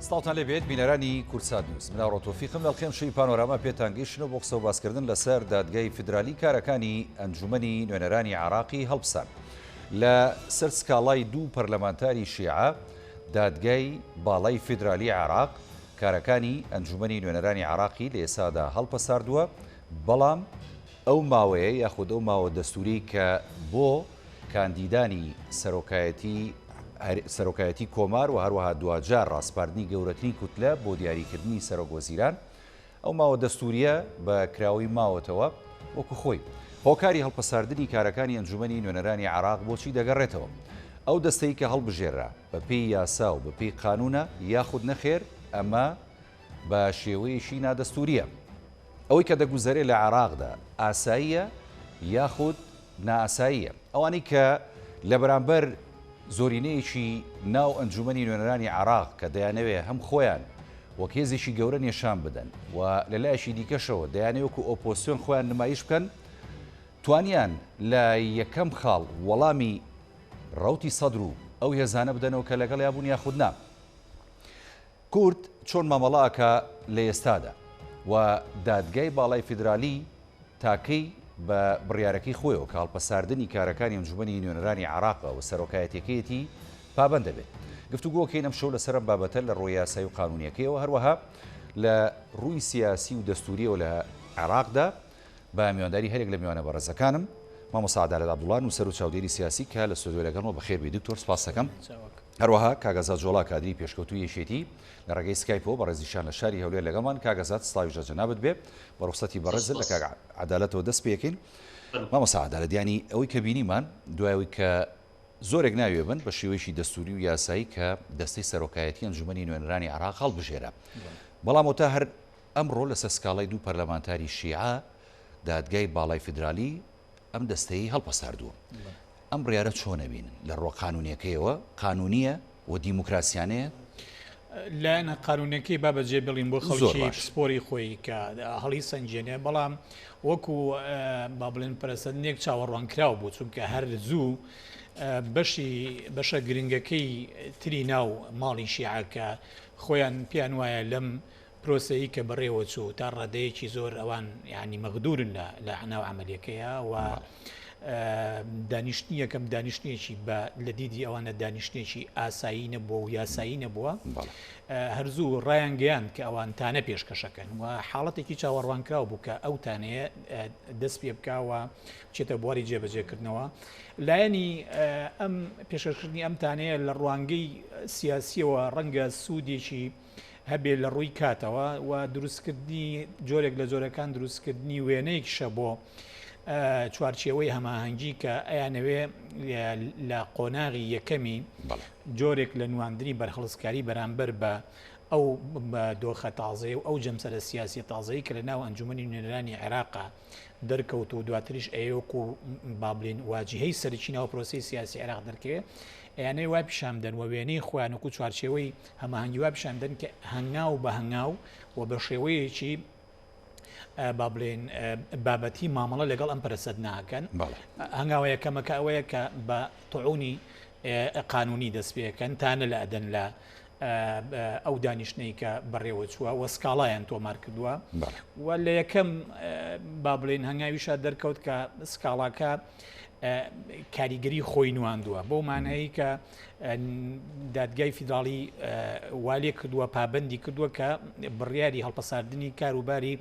سڵاوتان لێ بێت بینەرانی کوردسات نیوز من ئاڕۆ تۆفیقم لە ئەڵقەی ئەمشەوی پانۆراما پێتان گەیشتن و بۆ قسە و باسکردن لەسەر دادگای فیدرالی کارەکانی ئەنجومەنی نوێنەرانی عێراقی هەڵپساند لە سەر سکاڵای دوو پەرلەمانتاری شیعە دادگای باڵای فیدرالی عێراق کارەکانی ئەنجومەنی نوێنەرانی عێراقی لە ئێستادا هەڵپەساردووە بەڵام ئەو ماوەیە یاخود ئەو ماوە دەستوری کە بۆ کاندیدانی سەرۆکایەتی سەرۆکایەتی کۆمار و هەروەها دواجار ڕاسپاردنی گەورەترین کوتلە بۆ دیاریکردنی سەرۆک وەزیران، ئەو ماوە دەستورییە بە کراوەی ماوەتەوە وەکو خۆی. هۆکاری هەڵپەساردنی کارەکانی ئەنجومەنی نوێنەرانی عێراق بۆچی دەگەڕێتەوە؟ ئەو دەستەی کە هەڵبژێررا بە پێی یاسا و بە پێی قانونە یاخود نەخێر ئەمە بە شێوەیەکی نادەستورییە؟ ئەوەی کە دەگوزەرێ لە عێراقدا ئاساییە یاخود نائاساییە؟ ئەوانەی کە لە بەرامبەر زۆرینەیەکی ناو ئەنجومەنی نوێنەرانی عێراق کە دەیانەوێ هەم خۆیان وەک هێزێکی گەورە نێشان بدەن و لە لایەکی دیکەشەوە دەیانەوێ وەکو ئۆپۆزسیۆن خۆیان نمایش بکەن، توانیان لە یەکەم خاڵ وەڵامی ڕەوتی سەدر و ئەو هێزانە بدەنەوە کە لەگەڵیا بوون یاخود نا. کورد چۆن مامەڵە ئەکا لە ئێستادا و دادگای باڵای فیدرالی تا کەی بە بڕیارەکەی خۆیەوە کە هەڵپەساردنی کارەکانی ئەنجومەنی نوێنەرانی عێراقە و سەرۆکایەتیەکەیەتی پابەند دەبێت؟ گفتوگۆکەین ئەمشەو لەسەر ئەم بابەتە لە ڕووی یاسایی و قانونیەکەیەوە هەروەها لە ڕووی سیاسی و دەستوریەوە لە عێراقدا بە میوانداری هەریەک لە میوانە بەڕێزەکانم مامۆستا عەدالەت عەبدوڵا نووسەر و چاودێری سیاسی کە لە ستۆدیۆ لەگەڵمە بەخێر بێی دکتۆر سپاس دەکەم. هەروەها کاک ئازاد جۆڵا کادری پێشکەوتووی یەکێتی لە ڕێگەی سکایپەوە بەڕێزیشیان لە شاری هەولێر لەگەڵمان کاک ئازاد سڵاویش لە جەنابت بێ بە ڕوخسەتی بەڕێزت لە کاک عەدالەتەوە دەست پێکەین مامۆستا عەدالەت یانی ئەوەی کە بینیمان دوای ئەوەی کە زۆرێک ناوێ بن بە شێوەیەکی دەستوری و یاسایی کە دەستەی سەرۆکایەتی ئەنجومەنی نوێنەرانی عێراق هەڵبژێرا بەڵام ئەوتا هەر ئەمڕۆ لەسەر سکاڵای دوو پەرلەمانتاری شیعە دادگای باڵای فیدرالی ئەم دەستەیەی هەڵپەساردووە. ئەم بڕیارە چۆن ئەبینن؟ لە ڕووە قانوونیەکەیەوە قانوونییە و دیموکراسیانەیە؟ لایەنە قانوونیەکەی با بەجێ بڵین بۆ خەڵکی پسپۆری خۆی کە هەڵی سەنگێنێ، بەڵام وەکو با بڵێن پەرەسەندنێک چاوەڕوانکراو بوو، چونکە هەر زوو بەشی بەشە گرنگەکەی تری ناو ماڵی شیعە کە خۆیان پێیان وایە لەم پرۆسەی کە بەڕێوە چوو تا ڕادەیەکی زۆر ئەوان یانی مەغدورن لە لە ناو عەمەلیەکەیا و دانیشتنی یەکەم دانیشتنێکی بە لە دیدی ئەوانە دانیشتنێکی ئاسایی نەبووە و یاسایی نەبووە هەرزوو ڕایانگەیان کە ئەوان تانە پێشکەشەکەن و حاڵەتێکی چاوەڕوانکراو بوو کە ئەو تانەیە دەست پێ بکاوە بچێتە بواری جێبەجێکردنەوە لایەنی ئەم پێشکەشکردنی ئەم تانەیە لە ڕوانگەی سیاسیەوە ڕەنگە سوودێکی هەبێ لە ڕووی کاتەوە و دروستکردنی جۆرێک لە جۆرەکان دروستکردنی وێنەیەکیشە بۆ چوارچێوەی هەماهەنگی کە ئەیانەوێ لە قۆناغی یەکەمی جۆرێک لە نواندنی بەرهەڵستکاری بەرامبەر بە ئەو دۆخە تازەیە و ئەو جەمسەرە سیاسیە تازەی کە لە ناو ئەنجومەنی نوێنەرانی عێراقا دەرکەوت و دواتریش ئەیەوێ وەکو با بڵێین واجیهەی سەرەکی ناو پرۆسەی سیاسی عێراق دەرکەوێ ئەیانەوێ وا پیشان بدەن و وێنەی خۆیان وەکو چوارچێوەی هەماهەنگی وا پیشان بدەن کە هەنگاو بە هەنگاو و بە شێوەیەکی با بڵێن بابەتی مامەڵە لەگەڵ ئەم پرەسەد ناکەن هەنگاوە یەکەمەکە ئەوەیە کە بە طعونی قانونی دەست پێکەن تانە لە ئەدەن لە ئەو دانیشتنەی کە بەڕێوە چووە و سکاڵایان تۆمار کردووە و لە یەکەم با بڵێن هەنگاویشا دەرکەوت کە سکاڵاکە کاریگەری خۆی نواندووە بەو مانایی کە دادگای فیدراڵی والێ کردووە پابندی کردووە کە بڕیاری هەڵپەساردنی کاروباری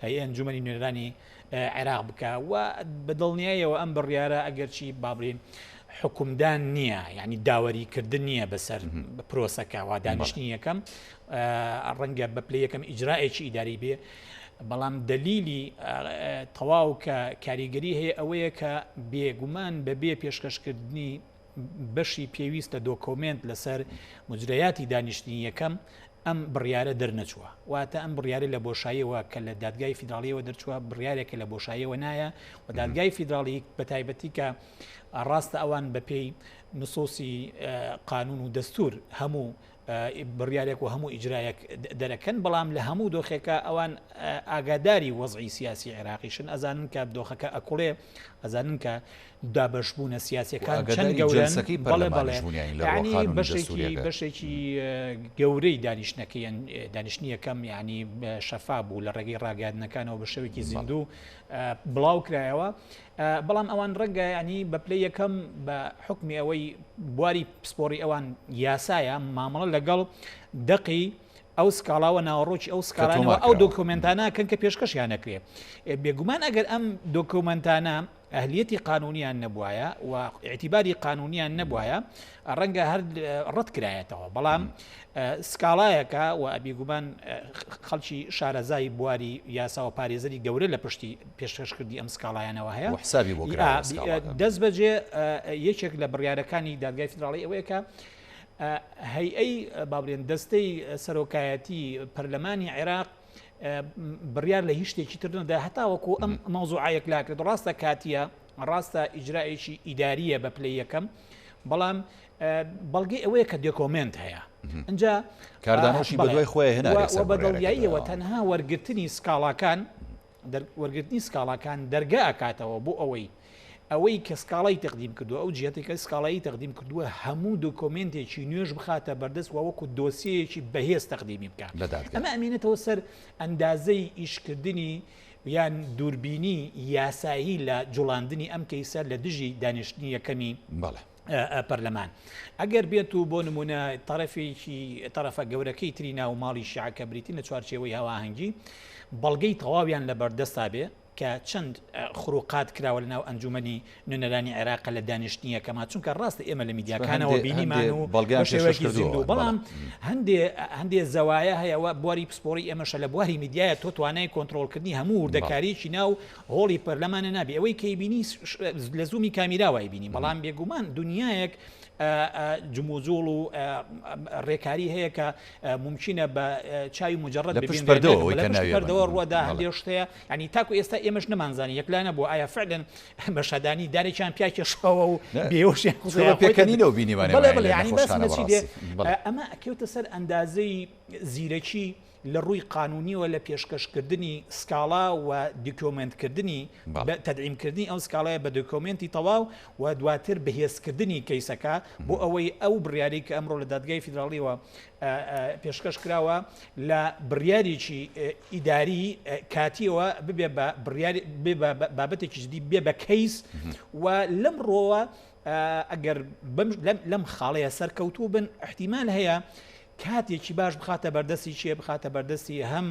ئەنجومەنی نوێنەرانی عێراق بکا و بە دڵنیایەوە ئەم بڕیارە ئەگەرچی با بڵێین حکومدان نییە یعنی داوەریکردن نییە بەسەر پرۆسەکە وا دانیشتنی یەکەم ڕەنگە بە پلەی یەکەم ئیجرائێکی ئیداری بێ بەڵام دەلیلی تەواو کە کاریگەری هەیە ئەوەیە کە بێگومان بەبێ پێشکەشکردنی بەشی پێویست لە دۆکۆمێنت لەسەر موجرەیاتی دانیشتنی یەکەم ئەم بڕیارە دەرنەچووە. واتە ئەم بڕیارە لە بۆشاییەوە کە لە دادگای فیدراڵیەوە دەرچووە بڕیارێکە لە بۆشاییەوە نایە و دادگای فیدراڵی بە تایبەتی کە ڕاستە ئەوان بەپێی نسوسی قانون و دەستور هەموو بڕیارێک و هەموو ئیجرایەک دەرەکەن، بەڵام لە هەموو دۆخێکا ئەوان ئاگاداری وەزعی سیاسی عێراقیشن، ئەزانن کە دۆخەکە ئەکوڵێ، ئەزانن کە دابەشبوونە سیاسیەکان چەند گەورەن. بەڵێ بەڵێ، یانی بەشێکی بەشێکی گەورەی دانیشتنەکەی دانیشتنی یەکەم یانی شەفا بوو لە ڕێگەی ڕاگەیاندنەکانەوە بە شێوەیەکی زیندوو بڵاو کرایەوە. بەڵام ئەوان ڕەنگە ینی بە پلەی یەکەم بە حکمی ئەوەی بواری پسپۆڕی ئەوان یاسایە مامەڵە لەگەڵ دەقی ئەو سکاڵاوە ناوەڕۆکی ئەو سکاڵانەوە ئەو دۆکۆمنتانە کەن کە پێشکەشیان نەکرێ بێگومان ئەگەر ئەم دۆکۆمنتانە ئەهلیەتی قانونیان نەبوایە و ئیعتیباری قانونیان نەبوایە ڕەنگە هەر ڕەت کرایەتەوە بەڵام سکاڵایەکە و ئەبیگومان خەڵکی شارەزای بواری یاسا و پارێزەری گەورە لە پشتی پێشکەشکردنی ئەم سکاڵایانەوە هەیە حسابی بۆ دەست بەجێ یەکێک لە بڕیارەکانی دادگای فیدراڵی ئەوەیە کە هەیئەی با بڵێن دەستەی سەرۆکایەتی پەرلەمانی عێراق بڕیار لە هیچ شتێکی تر نەدا هەتاوەکو ئەم مەوزوعە یەکلاکرێت ڕاستە کاتیە ڕاستە ئیجرائێکی ئیداریە بە پلەی یەکەم بەڵام بەڵگەی ئەوەیە کە دۆکۆمێنت هەیە ئەجا کاردانەوەشی بەدوای خۆی هێنا بە دڵنیاییەوە تەنها وەرگرتنی سکاڵاکان وەرگرتنی سکاڵاکان دەرگا ئەکاتەوە بۆ ئەوەی ئەوەی کە سکاڵای تەقدیم کردووە ئەو جیهەتەی کە سکاڵایی تەقدیم کردووە هەموو دۆکۆمێنتێکی نوێش بخاتە بەردەست و وەکو دۆسیەیەکی بەهێز تەقدیمی بکات لە دادگا. ئەمە ئەمێنێتەوە سەر ئەندازەی ئیشکردنی یان دووربینی یاسایی لە جوڵاندنی ئەم کەیسە لە دژی دانیشتنی یەکەمی بەڵێ. پەرلەمان. ئەگەر بێت و بۆ نمونە تەرەفێکی تەرەفە گەورەکەی تری ناو ماڵی شیعە کە بریتین لە چوارچێوەی هاوئاهەنگی بەڵگەی تەواویان لە بەردەستا بێ کە چەند خروقات کراوە لەناو ئەنجومەنی نوێنەرانی عێراق لە دانیشتنی یەکەما، چونکە ڕاستە ئێمە لە میدیاکانەوە بینیمان و بە شێوەیەکی زیندوو، بەڵام هەندێ هەندێ زەوایە هەیە و بواری پسپۆڕی ئێمەشە لە بواری میدیایە تۆ توانای کۆنترۆڵکردنی هەموو وردەکارییەکی ناو هۆڵی پەرلەمانە نابی، ئەوەی کە ئەیبینی لە زوومی کامیراوە ئەیبینی، بەڵام بێگومان دونیایەک جموجوڵ و ڕێکاری هەیە کە مومکینە بە چاوی موجەڕەد لە پشت پەردەوە ئەوەی کە ناوی پەردەوە ڕووەدا هەندێ شت هەیە یانی تاکو ئێستا ئێمەش نەمانزانی یەکلا نەبووە ئایا فعلەن مەشهەدانی دارێکیان پیا کێشاوە و بێهۆشیان خستە پێکەنینەوە بینیمانێ بەڵێ بەڵێ یانی باسم لە چی دێ ئەمە ئەکەوتە سەر ئەندازەی زیرەکی لە ڕووی قانونیەوە لە پێشکەشکردنی سکاڵا و دیکۆمێنتکردنی تەدعیمکردنی ئەو سکاڵایە بە دۆکۆمێنتی تەواو و دواتر بەهێزکردنی کەیسەکە بۆ ئەوەی ئەو بڕیارەی کە ئەمڕۆ لە دادگای فیدراڵیەوە پێشکەش کراوە لە بڕیارێکی ئیداری کاتیەوە ببێ بە بڕیار بێ بە بابەتێکی جدی بێ بە کەیس و لەم ڕۆوە ئەگەر لەم خاڵەیە سەرکەوتوو بن احتیمال هەیە کاتێکی باش بخاتە بەردەستی کێ؟ بخاتە بەردەستی هەم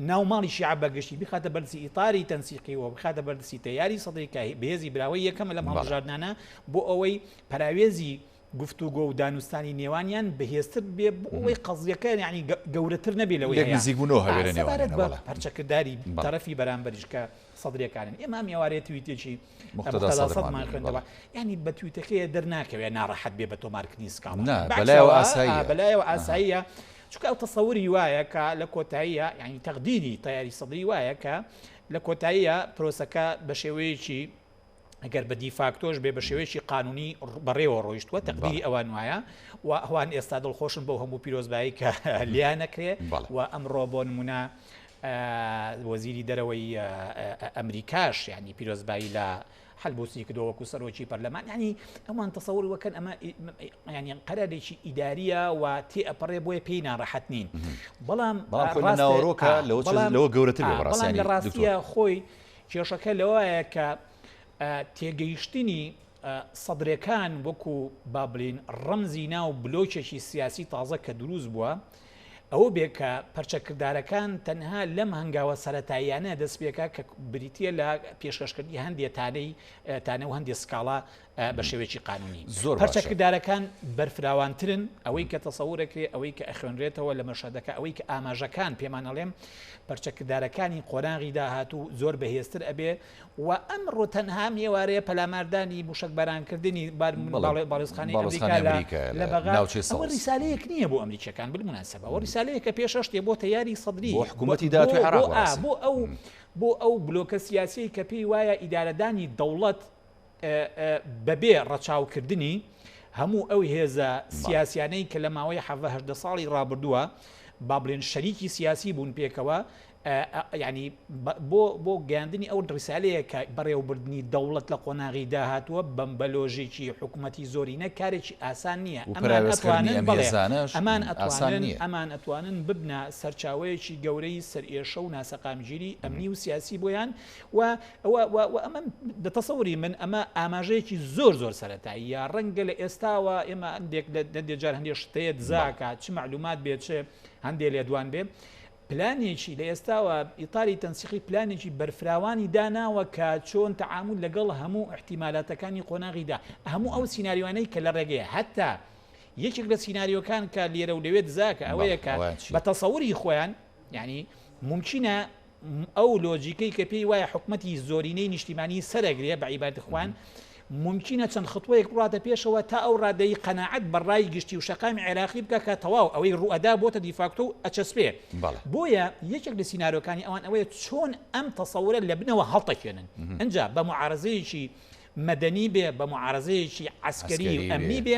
ناو ماڵی شیعە بەگشتی، بخاتە بەردەستی ئیتاری تەنسیقی و بخاتە بەردەستی تەیاری سەدری کە بەهێزی براوەی یەکەمە لەم هەڵبژاردنانە بۆ ئەوەی پەراوێزی گفتوگۆ و دانوستانی نێوانیان بەهێزتر بێ بۆ ئەوەی قەزیەکە یانی گەورەتر نەبێ لەوەی لێک هەیە. نزیکبوونەوە هەبێ لە سەبارەت نێوانیانە بە بەڵێ. پەرچەکرداری بەڵێ. تەرەفی بەرامبەریش کە سەدریەکانن ئێمە ئەم ئێوارەیە تویتێکی مقتەدا مقتەدا سەدرمان سەدرمان بینی خوێندەوە بەڵێ. یانی بە تویتەکەیە دەرناکەوێ ناڕەحەت بێ بە تۆمارکردنی سکاڵاکە نا بەلایەوە بەعکسەوە ئاساییە. بەلایەوە ئەها. ئاساییە چونکە ئەو تەسەوری وایە کە لە کۆتاییە یانی تەقدیری تەیاری سەدری وایە کە لە کۆتاییە پرۆسەکە بە شێوەیەکی ئەگەر بە دیفاکتۆش بێ بە شێوەیەکی قانونی بەڕێوە ڕۆیشتووە تەقدیری ئەوان وایە و ئەوان ئێستا دڵخۆشن بەو هەموو پیرۆزبایی کە لێیان نەکرێ و ئەمڕۆ بۆ نمونە وەزیری دەرەوەی ئەمریکاش ینی پیرۆزبایی لە حەلبوسی کردووە وەکو سەرۆکی پەرلەمان ینی ئەوان تەسەوری وەکەن ئەمە ینی قەرارێکی ئیداریە و تێ ئەپەڕێ بۆیە پێی ناڕەحەت نین بەڵام ناوەڕۆکە لەوە گەورەتر بەڵام لە ڕاستیە خۆی کێشەکە لەوەیە کە تێگەیشتنی سەدرەکان وەکو با بڵێین ڕەمزی ناو بلۆکێکی سیاسی تازە کە دروست بووە ئەوە بێ کە پەرچەکردارەکان تەنها لەم هەنگاوە سەرەتاییانە دەست پێکا کە بریتییە لە پێشکەشکردنی هەندێ تانەی تانە و هەندێ سکاڵا بە شێوەیەکی قانونی. زۆر باشە. پەرچەکردارەکان بەرفراوانترن، ئەوەی کە تەسەورەکرێ، ئەوەی کە ئەخوێنرێتەوە لە مەشهەدەکە، ئەوەی کە ئاماژەکان پێمان ئەڵێن، پەرچەکردارەکانی قۆناغی داهاتوو زۆر بەهێزتر ئەبێ و ئەمڕۆ تەنها ئەم ئێوارەیە پەلاماردانی موشەکبارانکردنی باڵیۆزخانەی ئەمریکا لە بەغا ئەوە ڕیسالەیەک نییە بۆ ئەمریکیەکان بالمناسبە ئەوە ڕیسالەیەکە پێش شتێ بۆ تەیاری سەدری بۆ حکوومەتی داهاتووی عێراق بۆ ئەو بۆ ئەو بلۆکە سیاسیەی کە پێی وایە ئیدارەدانی دەوڵەت بەبێ ڕەچاوکردنی. هەموو ئەو هێزە سیاسیانەی کە لە ماوەی حەڤە هەژدە ساڵی ڕابردووە با بڵێن شەریکی سیاسی بوون پێکەوە یانی بۆ بۆ گەیاندنی ئەو ڕیسالەیە کە بەڕێوەبردنی دەوڵەت لە قۆناغی داهاتووە بەم بە لۆژیکی حکوومەتی زۆرینە کارێکی ئاسان نییە و ئەمان پەراوێزکردنی ئەتوانن ئەم بەڵێ هێزانەش ئەمان ئاسان ئەتوانن نییە. ئەمان ئەتوانن ببنە سەرچاوەیەکی گەورەی سەرئێشە و ناسەقامگیری ئەمنی و سیاسی بۆیان و و و و ئەمە لە تەسەوری من ئەمە ئاماژەیەکی زۆر زۆر سەرەتاییە ڕەنگە لە ئێستاوە ئێمە هەندێک لە هەندێک جار هەندێک شتەیە بەڵێ. دزاکە چ مەعلومات بێ چ هەندێ لێدوان بێ پلانێکی لە ئێستاوە ئیتاری تەنسیقی پلانێکی بەرفراوانی داناوە کە چۆن تەعامول لەگەڵ هەموو ئیحتیمالاتەکانی قۆناغیدا هەموو ئەو سیناریۆانەی کە لە ڕێگەیە هەتا یەکێک لە سیناریۆکان کە لێرە و لەوێ دزاکە بەڵێ ئەوەیە کە ئەوەیان بە چییە؟ تەسەوری خۆیان یانی مومکینە ئەو لۆجیکەی کە پێی وایە حکومەتی زۆرینەی نیشتیمانی سەرەگرێ بە عیبارەتی خۆیان مومکینە چەند خطوەیەک بڕاتە پێشەوە تا ئەو ڕادەی قەناعەت بە ڕای گشتی و شەقامی عێراقی بکا کە تەواو ئەوەی ڕوئەدا بۆتە دیفاکتۆ و ئەچەسپێ بۆیە یەکێک لە سیناریۆکانی ئەوان ئەوەیە چۆن ئەم تەسەورە لە بنەوە هەڵتەکێنن ئنجا بە معارەزەیەکی مەدەنی بێ بە معارەزەیەکی عەسکەری و ئەمنی بێ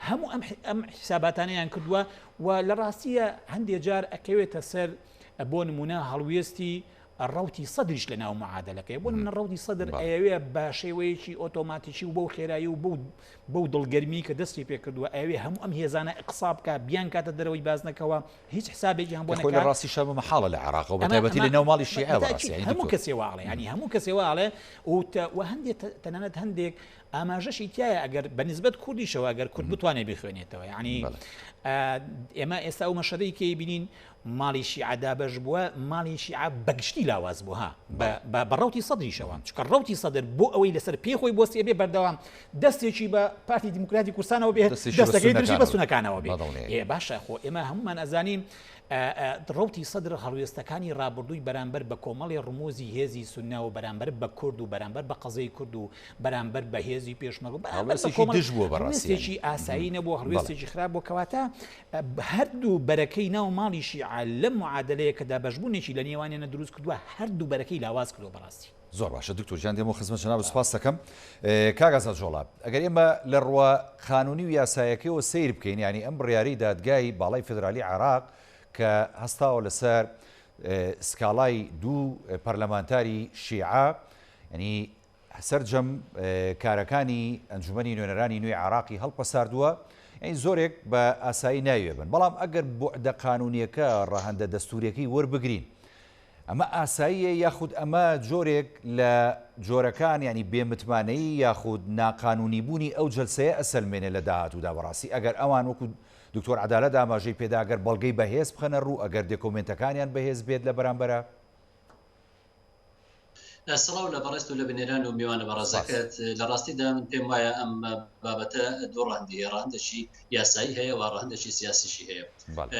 هەموو ئەم ئەم حیساباتانەیان کردووە و لە ڕاستیە هەندێ جار ئەکەوێتە سەر بۆ نمونە هەڵوێستی ڕەوتی سەدریش لە ناو معادەلەکەی بۆ نمونە ڕەوتی سەدر ئەیەوێ بە شێوەیەکی ئۆتۆماتیکی و بەو خێرایی و بەو بەو دڵگەرمی کە دەستی پێکردووە ئەوێ هەموو ئەم هێزانە ئەقسا بکە بیان کاتە دەرەوەی بازنەکەوە هیچ حسابێکی هەم بۆ خۆی لە ڕاستی شەمە مەحاڵە لە عێراقەوە بە تایبەتی لە ناو ماڵی شیعە بەڕاستی هەموو کەسێ واڵێ ینی هەموو کەسێ واڵێ و هەندێک تەنانەت هەندێک ئاماژەشی تایە ئەگەر بە نسبەت کوردیشەوە ئەگەر کورد بتوانێت بخوێنێتەوە یعنی ئێمە ئێستا ئەو مەشەدەی کەی بینین ماڵی شیعە دابەش بووە، ماڵی شیعە بەگشتی لاواز بوو ها بە ڕەوتی سەدریشەوە، چونکە ڕەوتی سەدر بۆ ئەوەی لەسەر پێی خۆی بوەستێ بێ بەردەوام دەستێکی بە پارتی دیموکراتی کوردستانەوە بێ دەستەکەی تریشی بە سوننەکانەوە بێ. ئێ باشە خۆ ئێمە هەموومان ئەزانین ڕەوتی سەدر هەڵوێستەکانی ڕابردووی بەرامبەر بە کۆمەڵی ڕموزی هێزی سوننە و بەرامبەر بە کورد و بەرامبەر بە قەزیەی کورد و بەرامبەر بە هێزی پێشمەرگە بەرامبەر بە کۆمەڵ دژ بووە بەڕاستی هەڵوێستێکی ئاسایی نەبوو هەڵوێستێکی خراپ بوو کەواتە هەردوو بەرەکەی ناو ماڵی شیعە لەم معادەلەیە کە دابەشبوونێکی لە نێوانیانە دروست کردووە هەردوو بەرەکەی لاواز کردووە بەڕاستی. زۆر باشە دکتۆر گیان دێمەوە خزمەت جەنابت سوپاست دەکەم. کاک ئازاد جۆڵا ئەگەر ئێمە لە ڕووە قانونی و یاسایەکەیەوە سەیر بکەین یانی ئەم بڕیارەی دادگای باڵای فیدرالی عێراق کە هەستاوە لەسەر سکاڵای دوو پەرلەمانتاری شیعە یانی سەرجەم کارەکانی ئەنجومەنی نوێنەرانی نوێی عێراقی هەڵپەساردووە، یانی زۆرێک بە ئاسایی ناویەبن، بەڵام ئەگەر بوعدە قانونیەکە ڕەهەندە دەستوریەکەی وەربگرین ئەمە ئاساییە یاخود ئەمە جۆرێک لە جۆرەکان یانی بێ متمانەیی یاخود ناقانونی بوونی ئەو جەلسەیە ئەسەلمێنێ لە داهاتوودا بەڕاستی ئەگەر ئەوان وەکو دکتۆر عەدالەت ئاماژەی پێدا ئەگەر بەڵگەی بەهێز بخەنە ڕوو ئەگەر دێکۆمێنتەکانیان بەهێز بێت لە بەرامبەرا سڵاو لە بەڕێزت و لە بینەران و میوانە سپاس. بەڕێزەکەت. لە ڕاستیدا من پێم وایە ئەم بابەتە دوو ڕەهەندی هەیە، ڕەهەندێکی یاسایی هەیە و ڕەهەندێکی سیاسیشی هەیە. بەڵێ.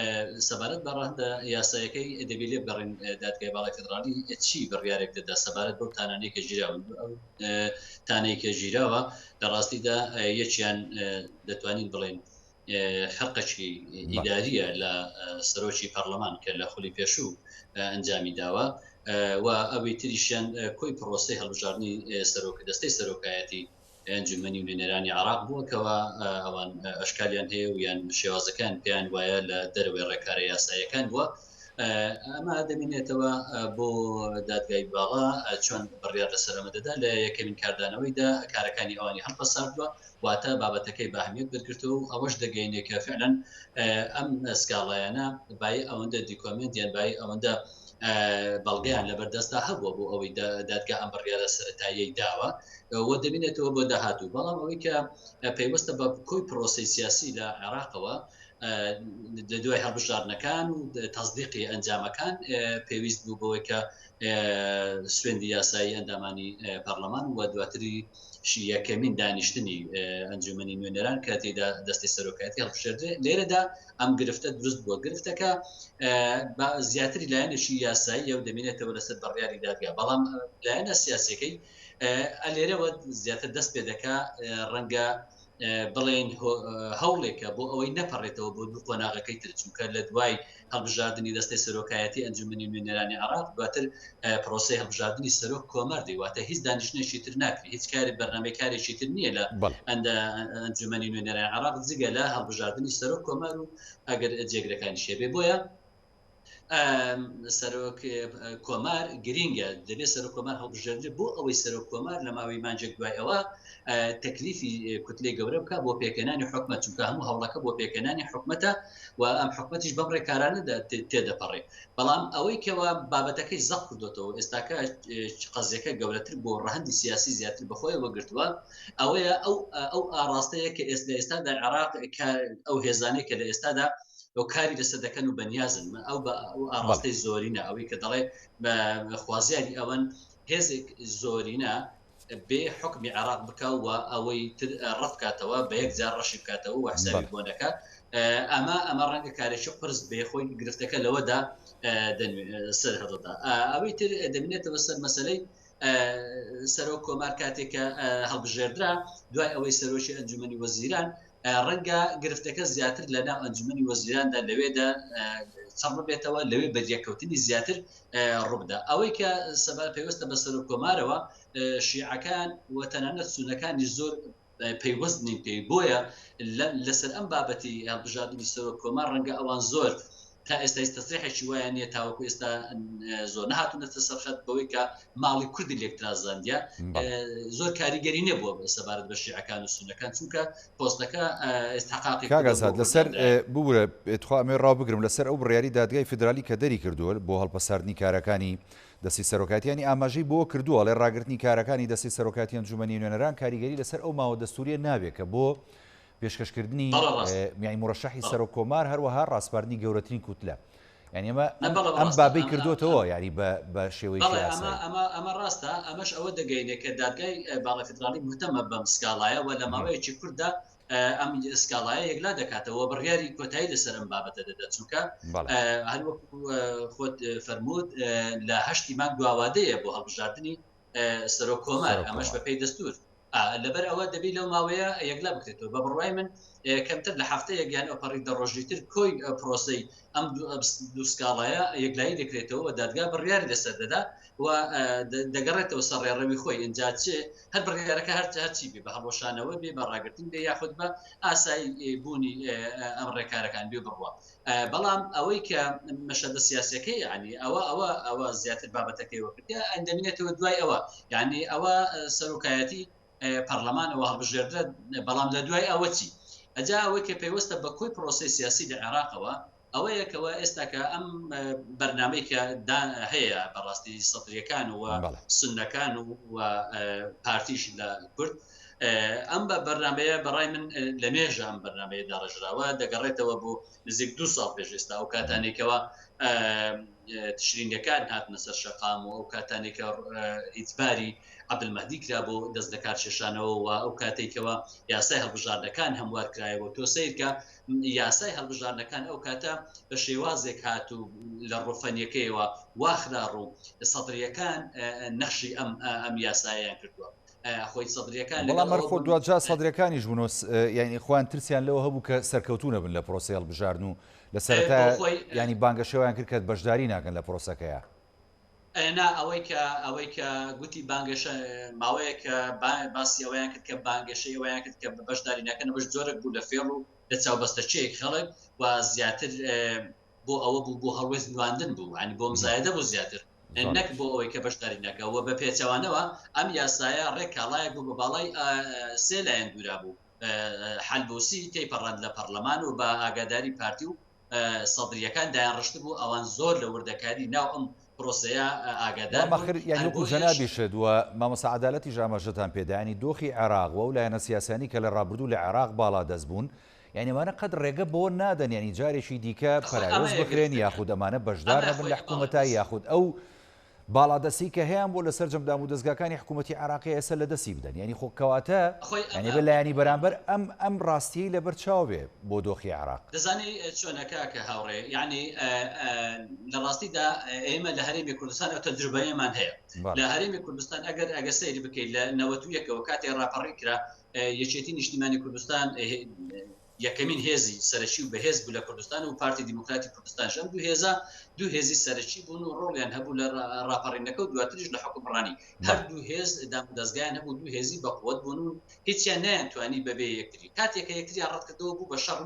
سەبارەت بە ڕەهەندە یاسایەکەی دەبێ لێ بگەڕێین دادگای باڵای فیدڕاڵی چی بڕیارێک دەدا سەبارەت بەو تانانەی کە گیراون. ئەو تانەی کە گیراوە لە ڕاستیدا یەکیان دەتوانین بڵێین خەرقەکی ئیداریە لە سەرۆکی پەرلەمان کە لە خولی پێشوو ئەنجامی داوە و ئەوی تریشیان کۆی پرۆسەی هەڵبژاردنی سەرۆک دەستەی سەرۆکایەتی ئەنجومەنی نوێنەرانی عراق بووە کەوا ئەوان ئەشکالیان هەیە و یان شێوازەکان پێیان وایە لە دەرەوەی ڕێکارە یاساییەکان بووە ئەمە دەمینێتەوە بۆ دادگای باڵا چۆن بڕیار لەسەر ئەمە دەدا لە یەکەمین کاردانەوەیدا کارەکانی ئەوانی هەڵپەساردووە واتە بابەتەکەی بە ئەهمیەت وەرگرتووە و ئەوەش دەگەینێ کە فعلەن ئەم سکاڵایانە بایی ئەوەندە دیکۆمێنت یان بایی ئەوەندە بەڵگەیان لەبەردەستدا هەبووە بۆ ئەوەی دادگا ئەم بڕیارە سەتاییەی داوە و دەبینێتەوە بۆ داهاتوو بەڵام ئەوەی کە پەیوەستە بە کۆی پرۆسی سیاسی لە عێراقەوە لە دوای هەڵبژاردنەکان و تەزدیقی ئەنجامەکان پێویست بوو بەوەی کە سوێندی یاسایی ئەندامانی پەرلەمان و دواتری یەکەمین دانیشتنی ئەنجومەنی نوێنەران کە تێدا دەستی سەرۆکایەتی هەڵبژێردرێ لێرەدا ئەم گرفتە دروست بووە گرفتەکە زیاتری لایەنێکی یاسایی و دەمێنێتەوە لەسەر بڕیاری دادگا بەڵام لایەنە سیاسەکەی لێرەوە زیاتر دەست پێ دەکا ڕەنگە. بڵێین هەوڵێکە بۆ ئەوەی نەپەڕێتەوە بۆ دوو قۆناغەکەی تر، چونکە لە دوای هەڵبژاردنی دەستەی سەرۆکایەتی ئەنجومەنی نوێنەرانی عێراق دواتر پرۆسەی هەڵبژاردنی سەرۆک کۆمار دێ، واتە هیچ دانیشتنێکی تر ناکرێت، هیچ کاری بەرنامەی کارێکی تر نییە لە ئەنجومەنی نوێنەرانی عێراق جگە لە هەڵبژاردنی سەرۆک کۆمار و ئەگەر جێگرەکانیش هەبێ. بۆیە سەرۆک کۆمار گرینگە، دەبێت سەرۆک کۆمار هەڵبژێردرێت بۆ ئەوەی سەرۆک کۆمار لە ماوەی مانجێک دوای ئەوە تەکلیفی کوتلەی گەورە بکات بۆ پێکهێنانی حکومەت، چونکە هەموو هەوڵەکە بۆ پێکهێنانی حکومەتە و ئەم حکومەتیش بەم ڕێکارانەدا تێدەپەڕێ. بەڵام ئەوەی کەوا بابەتەکەی زەق کردۆتەوە ئێستاکە قەزیەکە گەورەتر بۆ ڕەهەندی سیاسی زیاتر بەخۆیەوە گرتووە ئەوەیە ئەو ئەو ئاڕاستەیە کە ئێست لە ئێستادا عێراق ئەو هێزانەی کە لە ئێستادا ئەو کاری لەسەر دەکەن و بەنیازن ئەو بە ئەو ئاڕاستەی زۆرینە ئەوەی کە دەڵێ بە خوازیاری ئەوەن هێزێک زۆرینە بێ حوکمی عێراق بکا و ئەوەی تر ڕەت بکاتەوە بە یەک جار ڕەشی بکاتەوە و حسابی بۆ نەکا ئەمە ئەمە ڕەنگە کارێکی قرس بێ خۆی گرفتەکە لەوەدا سەر هەڵدا ئەوەی تر دەبینێتەوە سەر مەسلەی سەرۆک کۆمار کاتێک کە هەڵبژێردرا دوای ئەوەی سەرۆکی ئەنجومنی وەزیران ڕەنگە گرفتەکە زیاتر لە ناو ئەنجومنی وەزیراندا لەوێدا چڕ ببێتەوە لەوێ بەریەکەوتنی زیاتر ڕووبدا. ئەوەی کە سەبا پەیوەستە بە سەرۆک کۆمارەوە، شیعەکان و تەنانەت سوننەکانیش زۆر پەیوەست نین پێی، بۆیە لەسەر ئەم بابەتی هەڵبژاردنی سەرۆک کۆمار ڕەنگە ئەوان زۆر تا ئێستا هیچ تەسریحێکی وایان نییە تاوەکو ئێستا زۆر نەهاتوونەتە سەر خەت بەوەی کە ماڵی کوردی لێکترازاندیە زۆر کاریگەری نەبووە سەبارەت بە شیعەکان و سوننەکان چونکە پۆستەکە ئیستحقاقی کاک ئازاد لەسەر ببورە تخوا ئەمەوێ ڕاو بگرم لەسەر ئەو بڕیاری دادگای فیدرالی کە دەری کردووە بۆ هەڵپەساردنی کارەکانی دەستەی سەرۆکایەتی یانی ئاماژەی بۆ کردووە ئەڵێ ڕاگرتنی کارەکانی دەستەی سەرۆکایەتی ئەنجومەنی نوێنەران کاریگەری لەسەر ئەو ماوە دەستوریە نابێ کە بۆ پێشکەشکردنی یانی مورەشەحی سەرۆک کۆمار هەروەها ڕاسپاردنی گەورەترین کوتلە یانی ئەمە ئەم بابەی کردوتەوە یاری بە شێوەیەکی ئاسایی. ئەمە ئەمە ڕاستە ئەمەش ئەوە دەگەینێ کە دادگای باڵای فیدراڵی مهتەمە بەم سکاڵایە و لە ماوەیەکی کورتدا ئەم سکاڵایە یەکلا دەکاتەوە بڕیاری کۆتایی لەسەر ئەم بابەتە دەدات چونکە هەروەکو خۆت فەرمووت لە هەشتی مانگ دواوادەیە بۆ هەڵبژاردنی سەرۆک کۆمار ئەمەش بەپێی دەستور لەبەر ئەوە دەبی لەو ماوەیە یەکلا بکرێتەوە بە بڕوای من کەمتر لە هەفتەیەک یان ئەوپەڕی دە ڕۆژی تر کۆی پرۆسەی ئەم دوو سکاڵایە یەکلایی دەکرێتەوە و دادگا بڕیاری لەسەر دەدا و دەگەڕێتەوە سەر ڕێڕەوی خۆی ئینجا چ هەر بڕیارەکە هەر هەرچی بێ بە هەڵوەشانەوە بێ بە ڕاگرتن بێ یاخود بە ئاسایی بوونی ئەم ڕێکارەکان بێ بڕوا بەڵام ئەوەی کە مەشهەدە سیاسیەکەی یعنی ئەوە ئەوە ئەوە زیاتر بابەتەکەی وەکردە ئەندەمینێتەوە دوای ئەوە یعنی ئەوە سەرۆکایەتی پەرلەمانەوە هەڵبژێردرا بەڵام لە دوای ئەوە چی ئەجا ئەوەی کە پەیوەستە بە کۆی پرۆسی سیاسی لە عێراقەوە ئەوەیە کەەوە ئێستا کە ئەم بەرنمەی کە هەیە بەڕاستی سەدریەکان و سنەکان و پارتیش لە کورد ئەم بە بەرنامەیە بەڕای من لە مێژە ئەم بەرنامەیە داڕێژراوە دەگەڕێتەوە بۆ نزیک دو ساڵ پێش ئێستا ئەو کاتانێکەوە تشرینەکان هاتنە سەر شەقام و ئەو کاتانێکە ئیجباری عەبدولمەهدی کرا بۆ دەست لەکار کێشانەوە و ئەو کاتێکەوە یاسای هەڵبژاردنەکان هەموار کرایەوە تۆ سەیرکە یاسای هەڵبژاردنەکان ئەو کاتە بە شێوازێک هات و لە ڕوفەنیەکەیەوە واخرا ڕوو سەدریەکان نەخشی ئەم ئەم یاسایان کردووە خۆی سەدریەکان بەڵام هەر خۆ دواجار سەدرەکانیش بوون و یانی خۆیان ترسیان لەوە هەبوو کە سەرکەوتوو نەبن لە پرۆسەی هەڵبژاردن و لە سەرەتا یانی بانگەشەوەیان کرد کە بەشداری ناکەن لە پرۆسەکەیا. نا ئەوەی کە ئەوەی کە گوتی بانگەشە ماوەیەک باسی ئەوەیان کرد کە بانگەشەی ئەوەیان کرد کە بەشداری ناکەن ئەوەش جۆرێک بوو لە فێڵ و لە چاوبەستەچێک خەڵک و زیاتر بۆ ئەوە بوو بۆ هەڵوێست نواندن بوو ینی بۆ مزایدە بوو زیاتر نەک بۆ ئەوەی کە بەشداری نەکە و بە پێچەوانەوە ئەم یاسایە ڕێک کاڵایەک بوو بە باڵای سێ لایەن دوورا بوو حەلبوسی تێیپەڕاند لە پەڕلەمان و بە ئاگاداری پارتی و سەدرییەکان دایانڕشتبوو، ئەوان زۆر لە وردەکاری ناو ئەم پرۆسەیە ئاگادار بەڵام بوون، ئاخر یانی هەر وەکو بۆیەش. جەنابیشت و مامۆستا عەدالەتیش ئاماژەتان پێ دا یانی دۆخی عێراق و ئەو لایەنە سیاسیانەی کە لە ڕابردوو لە عێراق باڵادەست بوون یانی ئەمانە قەت ڕێگە بەوە نادەن یانی جارێکی دیکە خۆی پەراوێز ئەمەیە بخرێن گرفتەکە یاخود ئەمانە بەشدار ئەمە نەبن خۆی لە بەڵێ حکوومەتا بەس یاخود ئەو. باڵادەستی کە هەیان بووە لە سەرجەم دامودەزگاکانی حکوومەتی عێراقی ئێستا لە دەستی بدەن یانی خۆ کەواتە یانی بە لایەنی بەرامبەر ئەم ئەم ڕاستیەی لەبەر چاو بێ بۆ دۆخی عێراق. دەزانی چۆنە کاکە هاوڕێ یانی لە ڕاستیدا ئێمە لە هەرێمی کوردستان ئەو تەجروبەیەمان هەیە لە هەرێمی کوردستان ئەگەر ئەگە سەیری بکەیت لە 91ەوە کاتێ ڕاپەڕی کرا یەکێتی نیشتیمانی کوردستان یەکەمین هێزی سەرەکی و بەهێز بوو لە کوردستان و پارتی دیموکراتی کوردستانش ئەم دوو هێزە دوو هێزی سەرەکی بوون و ڕۆڵیان هەبوو لە ڕاپەڕینەکە و دواتریش لە حکومڕانی هەردوو هێز دامودەزگایان هەبوو دوو هێزی بەقوت بوون و هیچیان نەیانتوانی بەبێ یەکتری کاتێک کە یەکتریان ڕەتکردەوە بوو بە شەڕ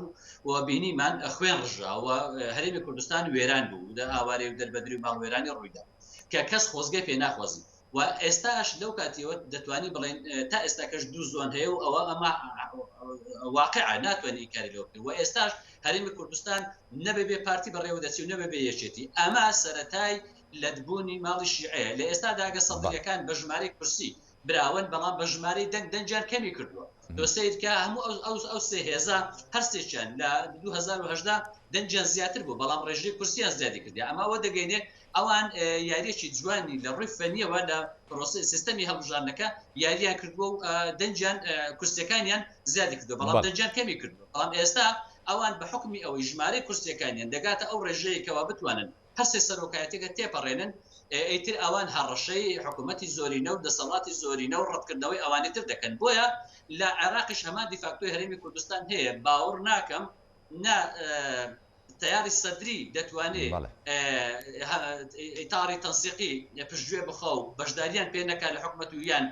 و بینیمان خوێن ڕژا و هەرێمی کوردستان وێران بوو دە ئاوارەی و دەربەدری و ماڵوێرانی ڕوویدا کە کەس خۆزگەی پێ ناخوازی و ئێستاش لەو کاتیەوە دەتوانی بڵێن تا ئێستاکەش دوو زۆن هەیە و ئەوە ئەمە واقعە ناتوانانی ئینکاری لەوە بکەین و ئێستاش هەرێمی کوردستان نەبێ بێ پارتی بەڕێوە دەچی و نەبێ بێ یەکێتی ئەمە سەرەتای لەتبوونی ماڵی شیعەیە لە ئێستادا ئەگە سەدریەکان بە ژمارەی کورسی براون بەڵام بە ژمارەی دەنگ دەنگیان کەمی کردووە تۆ سەیرکە هەموو ئەو ئەو ئەو سێ هێزە هەر سێکیان لە 2018 دەنگیان زیاتر بوو بەڵام ڕێژەی کورسیان زیادی کردی ئەمە ئەوە دەگەینێ ئەوان یاریەکی جوانی لە ڕووی فەنیەوە لە پرۆسەی سیستەمی هەڵبژاردنەکە یاریان کردووە و دەنگیان کورسیەکانیان زیادی کردووە بەڵام دەنگیان کەمی کردووە بەڵام ئێستا ئەوان بە حکمی ئەوەی ژمارەی کورسیەکانیان دەگاتە ئەو ڕێژەیە کەوا بتوانن هەرسێ سەرۆکایەتەکە تێپەڕێنن ئیتر ئەوان هەڕەشەی حکوومەتی زۆرینە و دەسەڵاتی زۆرینە و ڕەتکردنەوەی ئەوانی تر دەکەن بۆیە لە عێراقیش هەمان دیفاکتۆی هەرێمی کوردستان هەیە باوەڕ ناکەم نا تەیاری سەدری دەتوانێ ئیتاری تەنسیقی پشتگوێ بخا و بەشداریان پێ نەکا لە حکومەت و یان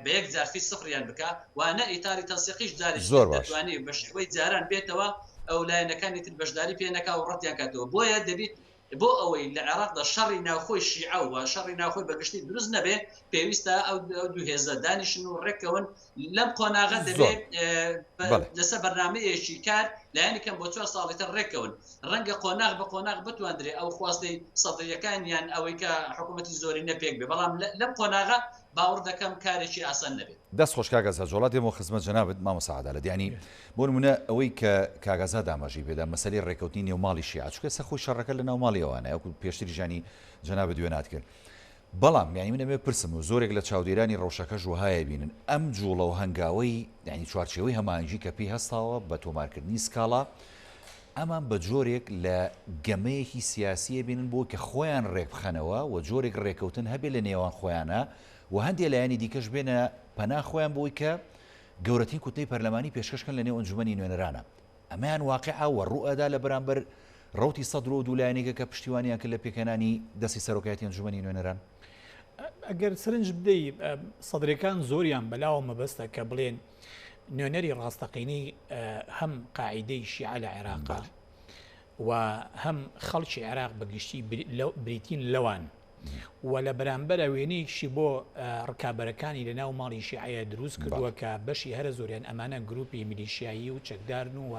بە یەک جار فی سفریان بکا و نە ئیتاری تەنسیقیش جارێکی زۆر باش. دەتوانێ بە شێوەی جاران بێتەوە ئەو لایەنەکانی تر بەشداری پێ نەکا و ڕەتیان کاتەوە بۆیە دەبیت بۆ ئەوەی لە عێراقدا شەڕی ناوخۆی شیعە و شەڕی ناوخۆی بە گشتی دروست نەبێ پێویستە ئەو دوو هێزە دانیشن و ڕێککەون لەم قۆناغە دەبێت لەسەر بەرنمەیەکی کار لایەنی کەم بۆ چوار ساڵی تر ڕێککەون ڕەنگە قۆناغ بە قۆناغ بتواندرێ ئەو خواستەی سەدریەکان یان ئەوەی کە حکوومەتی زۆری نەپێک بێ بەڵام لەم قۆناغە باوەڕ دەکەم کارێکی ئاسان نەبێت. دەست خۆش کاک ئازاد جۆڵا دێمەوە خزمەت جەنابت مامۆستا عەدالەت یانی بۆ نمونە ئەوەی کە کاک ئازاد ئاماژەی پێدا مەسەلەی ڕێکەوتنی نێو ماڵی شیعە چونکە ئێستا خۆی شەڕەکە لە ناو ماڵی ئەوانە وەکو پێشتریش یانی جەنابت وێنات کرد بەڵام یانی من ئەمەوێ پرسم و زۆرێک لە چاودێرانی ڕەوشەکەش وەهایە بینن ئەم جوڵە و هەنگاوەی یانی چوارچێوەی هەماهەنگی کە پێی هەستاوە بە تۆمارکردنی سکاڵا ئەمان بە جۆرێک لە گەمەیەکی سیاسیە بینن بۆ کە خۆیان ڕێکبخەنەوە و جۆرێک ڕێکەوتن هەبێ لە نێوان خۆیانە و هەندێ لایەنی دیکەش بێنە پەنا خۆیان بۆی کە گەورەترین کوتلەی پەرلەمانی پێشکەش کەن لە نێو ئەنجومەنی نوێنەرانە. ئەمەیان واقیعە و ڕووئەدا لە بەرامبەر ڕەوتی سەدر و دوو لایەنێکە کە پشتیوانیان کرد لە پێکهێنانی دەستەی سەرۆکایەتی ئەنجومەنی نوێنەران. ئەگەر سەرنج بدەی سەدرەکان زۆریان بەلاوە مەبەستە کە بڵێن نوێنەری ڕاستەقینەی هەم قاعیدەی شیعە لە عێراقا و هەم خەڵکی عێراق بەگشتی بریتین لەوان و لە بەرامبەرە وێنەیەکیشی بۆ ڕکابەرەکانی لە ناو ماڵی شیعەیە دروست کردووە کە بەشی هەرە زۆریان ئەمانە گروپی میلیشیایی و چەکدارن و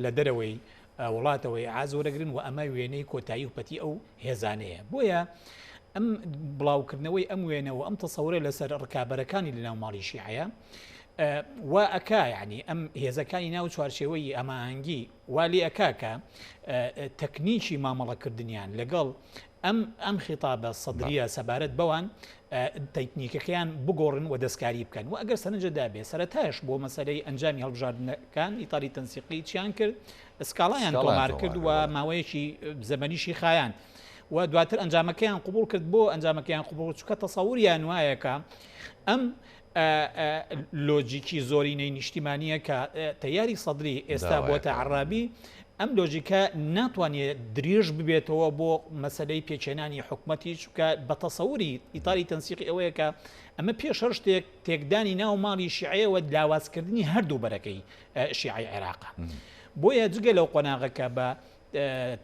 لە دەرەوەی وڵاتەوە ئیعاز وەرەگرن و ئەمە وێنەی کۆتایی و پەتی ئەو هێزانەیە بۆیە ئەم بڵاوکردنەوەی ئەم وێنە و ئەم تەسەورە لەسەر ڕکابەرەکانی لە ناو ماڵی شیعەیە وا ئەکا یعنی ئەم هێزەکانی ناو چوارچێوەی ئەماهەنگی وا لێ ئەکا کە تەکنیکی مامەڵەکردنیان لەگەڵ ئەم ئەم خیتابە سەدریە سەبارەت بەوان تەکنیکەکەیان بگۆڕن و دەستکاری بکەن و ئەگەر سەرنجە دابێ سەرەتاش بۆ مەسەلەی ئەنجامی هەڵبژاردنەکان ئیتاری تەنسیقی چیان کرد سکاڵایان تۆمار کرد و ماوەیەکی زەمەنیشی خایاند و دواتر ئەنجامەکەیان قبوڵ کرد بۆ ئەنجامەکەیان قبوڵ چونکە تەسەوریان وایە کە ئەم لۆجیکی زۆرینەی نیشتیمانییە کە تەیاری سەدری ئێستا بۆتە عەڕابی، ئەم لۆجیکە ناتوانێت درێژ ببێتەوە بۆ مەسەلەی پێکهێنانی حکومەتی، چونکە بە تەسەوری ئیتاری تەنسیقی ئەوەیە کە ئەمە پێش هەر شتێک تێکدانی ناو ماڵی شیعەیە و لاوازکردنی هەردوو بەرەکەی شیعەی عێراقە. بۆیە جگە لەو قۆناغە کە بە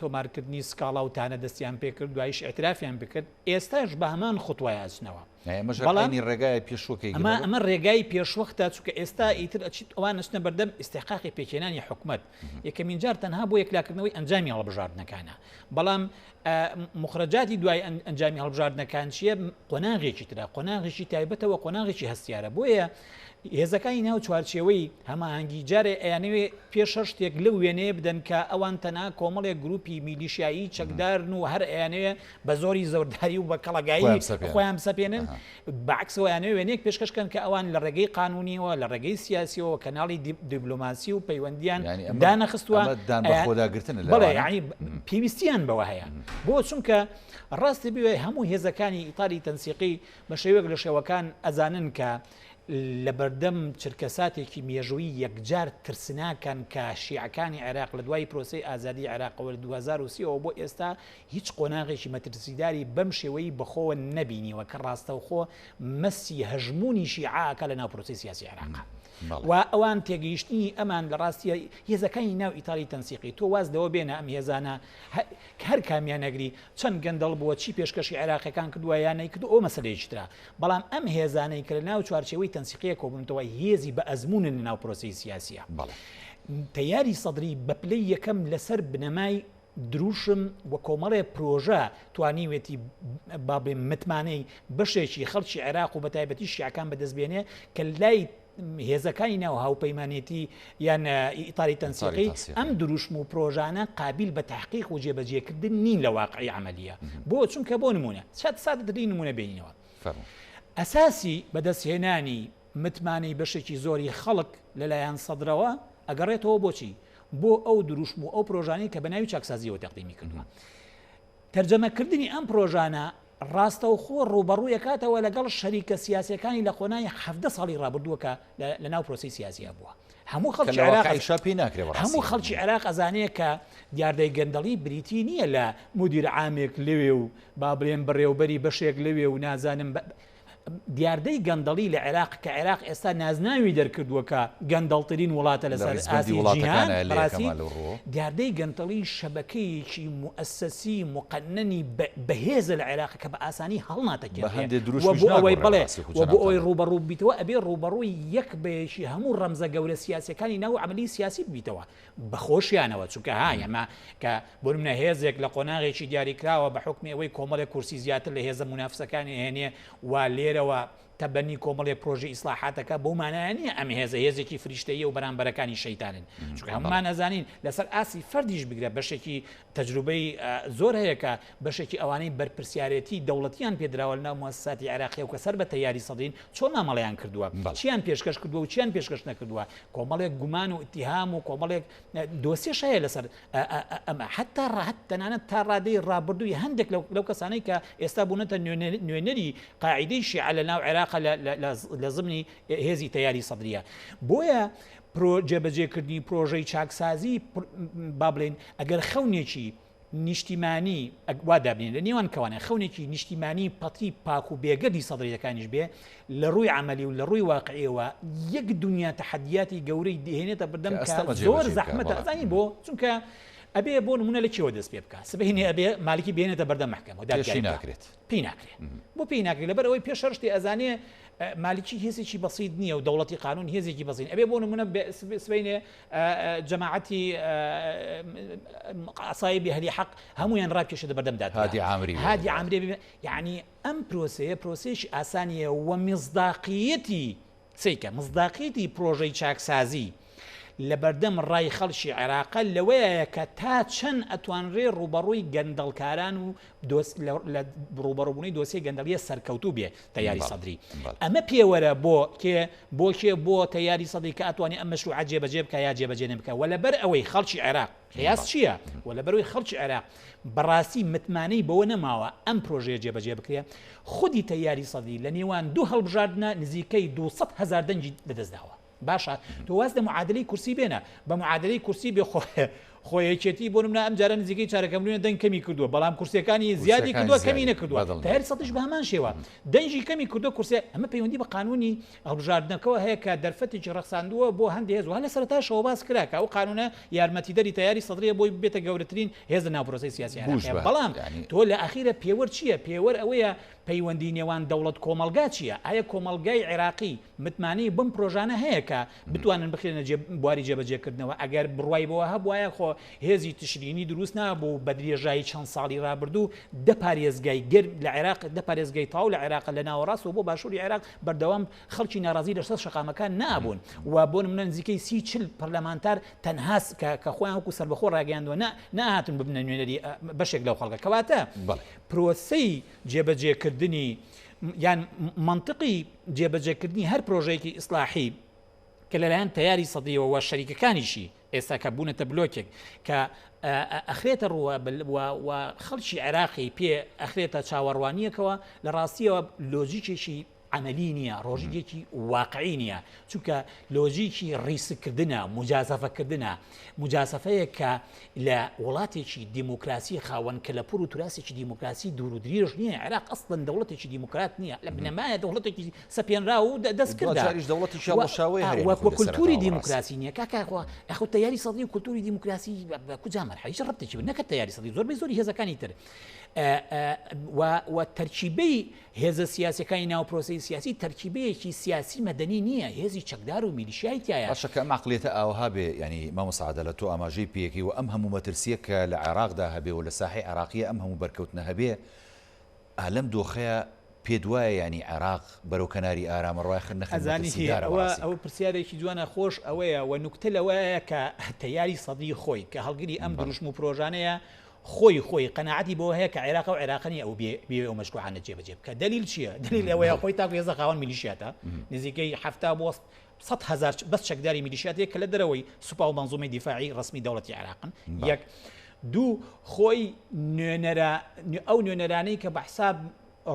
تۆمارکردنی سکاڵا و تانە دەستیان پێکرد، دوایش ئیعترافیان پێکرد، ئێستاش بە هەمان خوتوای ئەچنەوە. ئەمەش هەر عەینی ڕێگای پێشوەکەی ئەمە ئەمە ڕێگای پێشوەختە چونکە ئێستا ئیتر ئەچیت ئەوان ئەچنە بەردەم ئیستحقاقی پێکهێنانی حکومەت یەکەمین جار تەنها بۆ یەکلاکردنەوەی ئەنجامی هەڵبژاردنەکانە بەڵام مخرجاتی دوای ئەنجامی هەڵبژاردنەکان چییە قۆناغێکی ترە قۆناغێکی تایبەتەوە قۆناغێکی هەستیارە بۆیە هێزەکانی ناو چوارچێوەی هەماهەنگی جارێ ئەیانەوێ پێش هەر شتێک لەو وێنەیە بدەن کە ئەوان تەنها کۆمەڵ. کۆمەڵێک گروپی میلیشیایی چەکدارن و هەر ئەیانەوێ بە زۆری زۆرداری و بە کەڵەگایی خۆیان بسەپێنن، بە عەکسەوە ئەیانەوێ وێنەیەک پێشکەش کەن کە ئەوان لە ڕێگەی قانوونیەوە، لە ڕێگەی سیاسیەوە کەناڵی دیبلۆماسی و پەیوەندیان دانەخستووە. بەڵێ یانی پێویستیان بەوە هەیە. بۆ؟ چونکە ڕاستی بوێ هەموو هێزەکانی ئیتاری تەنسیقی بە شێوەیەک لە شێوەکان ئەزانن کە لەبەردەم چرکەساتێکی مێژوویی یەکجار ترسناکن کە شیعەکانی عێراق لە دوای پرۆسەی ئازادیی عێراقەوە لە 2030 ەوە بۆ ئێستا هیچ قۆناغێکی مەترسیداری بەم شێوەی بەخۆوە نەبینیوە کە ڕاستەوخۆ مەسی هەژموونی شیعە ئەکا لە ناو پرۆسەی سیاسی عێراق و ئەوان تێگەیشتنی ئەمان لە ڕاستیە هێزەکانی ناو ئیتاری تەنسیقی تۆ واز لەوە بێنە ئەم هێزانە هەر کامیان نەگری چەند گەندەڵ بووە چی پێشکەشی عێراقیەکان کردووە یان نەیکردووە ئەوە مەسەلەیەکی ترە بەڵام ئەم هێزانەی کە لە ناو چوارچێوەی تەنسیقیە کۆبوونەتەوە هێزی بە ئەزموونن لە ناو پرۆسەی سیاسیە تەیاری سەدری بە پلەی یەکەم لەسەر بنەمای دروشم و کۆمەڵێ پرۆژە توانیوێتی با بڵێم متمانەی بەشێکی خەڵکی عێراق و بەتایبەتی شیعەکان بەدەست بێنێ کە لای هێزەکانی ناو هاوپەیمانێتی یان ئیتاری تەنسیقی ئەم دروشم و پرۆژانە قابیل بە تحقیق و جێبەجێکردن نین لە واقعی عملیە بۆ چونکە بۆ نمونە چەند سادەترین نمونە بینینەوە ئەساسی بەدەستهێنانی متمانەی بەشێکی زۆری خەڵک لەلایەن سەدرەوە ئەگەڕێتەوە بۆچی بۆ ئەو دروشم و ئەو پرۆژانەی کە بە ناوی چاکسازیەوە تەقدیمی کردووە تەرجەمەکردنی ئەم پرۆژانە ڕاستەوخۆ ڕووبەڕووی ئەکاتەوە لەگەڵ شەریکە سیاسیەکانی لە قۆناغی 17 ساڵی ڕابردووە کە لە ناو پرۆسەی سیاسیا بووە. هەموو خەڵکی عێراق پێی ناکرێ بەڕاستی. هەموو خەڵکی عێراق ئەزانێ کە دیاردەی گەندەڵی بریتی نییە لە مودیر عامێک لەوێ و با بڵێن بەڕێوبەری بەشێک لەوێ و نازانم دیاردەی گەندەڵی لە عێراق کە عێراق ئێستا نازناوی دەرکردووە کە گەندەڵترین وڵاتە لەسەر ئاستی جیهان، بەڕاستی دیاردەی گەندەڵی شەبەکەیەکی موئەسەسی موقەنەنی بەهێزە لە عێراق کە بە ئاسانی هەڵناتەکێنرێ و بۆ ئەوەی بەڵێ و بۆ ئەوەی ڕووبەڕوو ببیتەوە ئەبێ ڕووبەڕووی یەک بە یەکی هەموو ڕەمزە گەورە سیاسیەکانی ناو عەمەلی سیاسی ببیتەوە. بە خۆشیانەوە چونکە ها ئێمە کە بۆ نمونە هێزێک لە قۆناغێکی دیاریکراوە بە حوکمی ئەوەی کۆمەڵێک کورسی زیاتر لە هێزە مونافسەکانی ئەهێنێ و لێرەوە تەبەنی کۆمەڵێک پرۆژەی ئیسلاحاتەکە بەو مانایە نییە ئەم هێزە هێزێکی فریشتەیە و بەرامبەرەکانی شەیتانن چونکە هەمومان ئەزانین لەسەر ئاستی فەردیش بگرە بەشێکی تەجروبەی زۆر هەیە کە بەشێکی ئەوانەی بەرپرسیارێتی دەوڵەتیان پێدراوە لەناو موسساتی عێراقیە و کە سەر بە تەیاری سەدرین چۆن مامەڵەیان کردووە چیان پێشکەش کردووە و چیان پێشکەش نەکردووە کۆمەڵێک گومان و ئیتیهام و کۆمەڵێک دۆسیەش هەیە لەسەر ئەمە حتا ڕاهت تەنانەت تا ڕادەی ڕابردووی هەندێک لەو کەسانەی کە ئێستا بوونەتە نوێنەری قاعدەی شیعە لە ناو عێراق لە زمنی هێزی تەیاری سەدریە بۆیە جێبەجێکردنی پرۆژەی چاکسازی با بڵێن ئەگەر خەونێکی نیشتیمانی وا دابنێن لە نێوان کەوانە خەونێکی نیشتیمانی پەتی پاک و بێگەردی سەدریەکانیش بێ لە ڕووی عەمەلی و لە ڕووی واقعیەوە یەک دنیا تەحەدیاتی گەورەی دهێنێتە بەردەم کە زۆر زەحمەتە ئەزانی بۆ چونکە ئەبێ بۆ نمونە لە کێوە دەست پێ بکە سبەینێ ئەبێ مالکی بێنێتە بەردەم مەحکەمە دادگایی ناکرێت پێی ناکرێت بۆ پێی ناکرێت لەبەر ئەوەی پێش هەر شتێ ئەزانێ مالکی هێزێکی بەسیط نییە و دەوڵەتی قانون هێزێکی بەسیط ئەبێ بۆ نمونە سبەینێ جەماعەتی عەسایبی ئەهلی حەق هەموویان ڕابکێشێتە بەردەم دادگا هادی عامری هادی عامری یعنی ئەم پرۆسەیە پرۆسەیەکی ئاسانیە و مزداقیەتی سیکە مزداقیەتی پرۆژەی چاکسازی لەبەردەم ڕای خەڵکی عێراقە لەوەیە کە تا چەند ئەتوانرێ ڕوبەڕووی گەندەڵکاران و لە ڕوبەڕوبوونەی دۆسیەی گەندەڵیە سەرکەوتوو بێ تەیاری سەدری ئەمە پێوەرە بۆ کێ بۆ کێ بۆ تەیاری سەدری کە ئەتوانێ ئەم مەشروعە جێبەجێ بکا یا جێبەجێ نەبکا وە لەبەر ئەوەی خەڵکی عێراق قیاس چییە وە لەبەرەوەی خەڵکی عێراق بەڕاستی متمانەی بەوە نەماوە ئەم پرۆژەیە جێبەجێ بکرێ خودی تەیاری سەدری لە نێوان دوو هەڵبژاردنە نزیکەی 200 هەزار دەنگی لەدەستداوە باشە تۆ واز لە معادلەی کورسی بێنە بە معادلەی کورسی بێ خۆ خۆ یەکێتی بۆ نمونە ئەم جارە نزیکەی چارەکە ملیۆن دەنگ کەمی کردووە بەڵام کورسیەکانی زیادی کردووە کەمی نەکردووە تەیاری سەدریش بە هەمان شێوە دەنگی کەمی کردووە کورسی ئەمە پەیوەندی بە قانونی هەڵبژاردنەکەوە هەیە کە دەرفەتێکی ڕەخساندووە بۆ هەندێک هێز و هەر لە سەرەتاشەوە باس کرا کە ئەو قانونە یارمەتیدەری تەیاری سەدریە بۆی ببێتە گەورەترین هێز لە ناو پرۆسەی سیاسی عێراقیا بەڵام تۆ لە ئەخیرە پێوەر چییە پێوەر ئەوەیە پەیوەندی نێوان دەوڵەت کۆمەڵگا چییە ئایا کۆمەڵگای عێراقی متمانەی بەم پرۆژانە هەیە کە بتوانن بخرێنە بواری جێبەجێکردنەوە، ئەگەر بڕوای بەوە هەبوایە خۆ. هێزی تشرینی دروست نابوو بە درێژایی چەند ساڵی رابردوو دە پارێزگای گەرم لە عێراق دە پارێزگای تەواو لە عێراق لە ناوەڕاستەوە بۆ باشووری عێراق بەردەوام خەڵکی ناڕازی لەسەر شەقامەکان نابوون و بۆ نمونە نزیکەی سی چل پەرلەمانتار تەنها کە خۆیان وەکو سەربەخۆ ڕاگەیاندووە نە نەهاتون ببنە نوێنەری بەشێک لەو خەڵکە کەواتە پرۆسەی جێبەجێکردنی یان مەنتقی جێبەجێکردنی هەر پرۆژەیەکی ئیسلاحی کە لەلایەن تەیاری سەدریەوە و شەریکەکانیشی ئێستا کە بوونەتە بلۆکێک کە ئەخرێتە ڕووە و خەڵکی عێراقی پێ ئەخرێتە چاوەڕوانیەکەوە لە ڕاستیەوە لۆجیکێکی عەمەلی نییە، ڕۆژیکێکی واقعی نییە، چونکە لۆجیکی ڕیسککردنە، موجازەفەکردنە، موجازەفەیەک کە لە وڵاتێکی دیموکراسی خاوەن کەلەپوور و توراسێکی دیموکراسی دوور و درێژ نییە، عێراق ئەسڵەن دەوڵەتێکی دیموکرات نییە، لە بنەمایە دەوڵەتێکی سەپێنراو و دەستکردە. دواجاریش دەوڵەتێکی هەڵوەشاوەیە هەرێمی خۆی لە کولتووری دیموکراسی نییە کاکە، ئەخۆ تەیاری سەدری و کولتووری دیموکراسی بە کوجا مەرحەلە هیچ ڕەبتێکی نەکە تەیاری سەدری زۆربەی زۆری هێزەکانی تر و تەرکیبەی هێزە سیاسیەکانی ناو پرۆسەی سیاسی تەرکیبەیەکی سیاسی مەدەنی نییە، هێزی چەکدار و میلیشیای تیایە. باشە کە ئەم عەقڵیەتە ئاوەها بێ یانی مامۆستا عەدالەت تۆ ئاماژەی پێیەکەی و ئەم هەموو مەترسیە کە لە عێراقدا هەبێ و لە ساحەی عێراقیە ئەم هەموو بەرکەوتنە هەبێ ئا لەم دۆخەیا پێت وایە یانی عێراق بەرەو کەناری ئارام ئەڕوا یاخر نەخێر ئەزانی مەترسیدارە ئەوە بەڕاستی؟ ئەوە پرسیارێکی جوانە خۆش ئەوەیە و نوکتە لەوەیە کە تەیاری سەدری خۆی کە هەڵگری ئەم بەڵێ. دروشم و پرۆژانەیە خۆی خۆی قەناعەتی بەوە هەیە کە عێراق ئەو عێراقە نیە ئەو بێ ئەو مەشروعانە جێبەجێ بکات دەلیل چییە؟ دەلیل ئەوەیە خۆی تاکو ئێستا خاوەن میلیشیاتە نزیکەی 70 بۆ 100 هەزار بەس چەکداری میلیشیات هەیە کە لە دەرەوەی سوپا و مەنزومەی دیفاعی ڕەسمی دەوڵەتی عێراقن یەک دوو خۆی نوێنەرە ئەو نوێنەرانەی کە بە حساب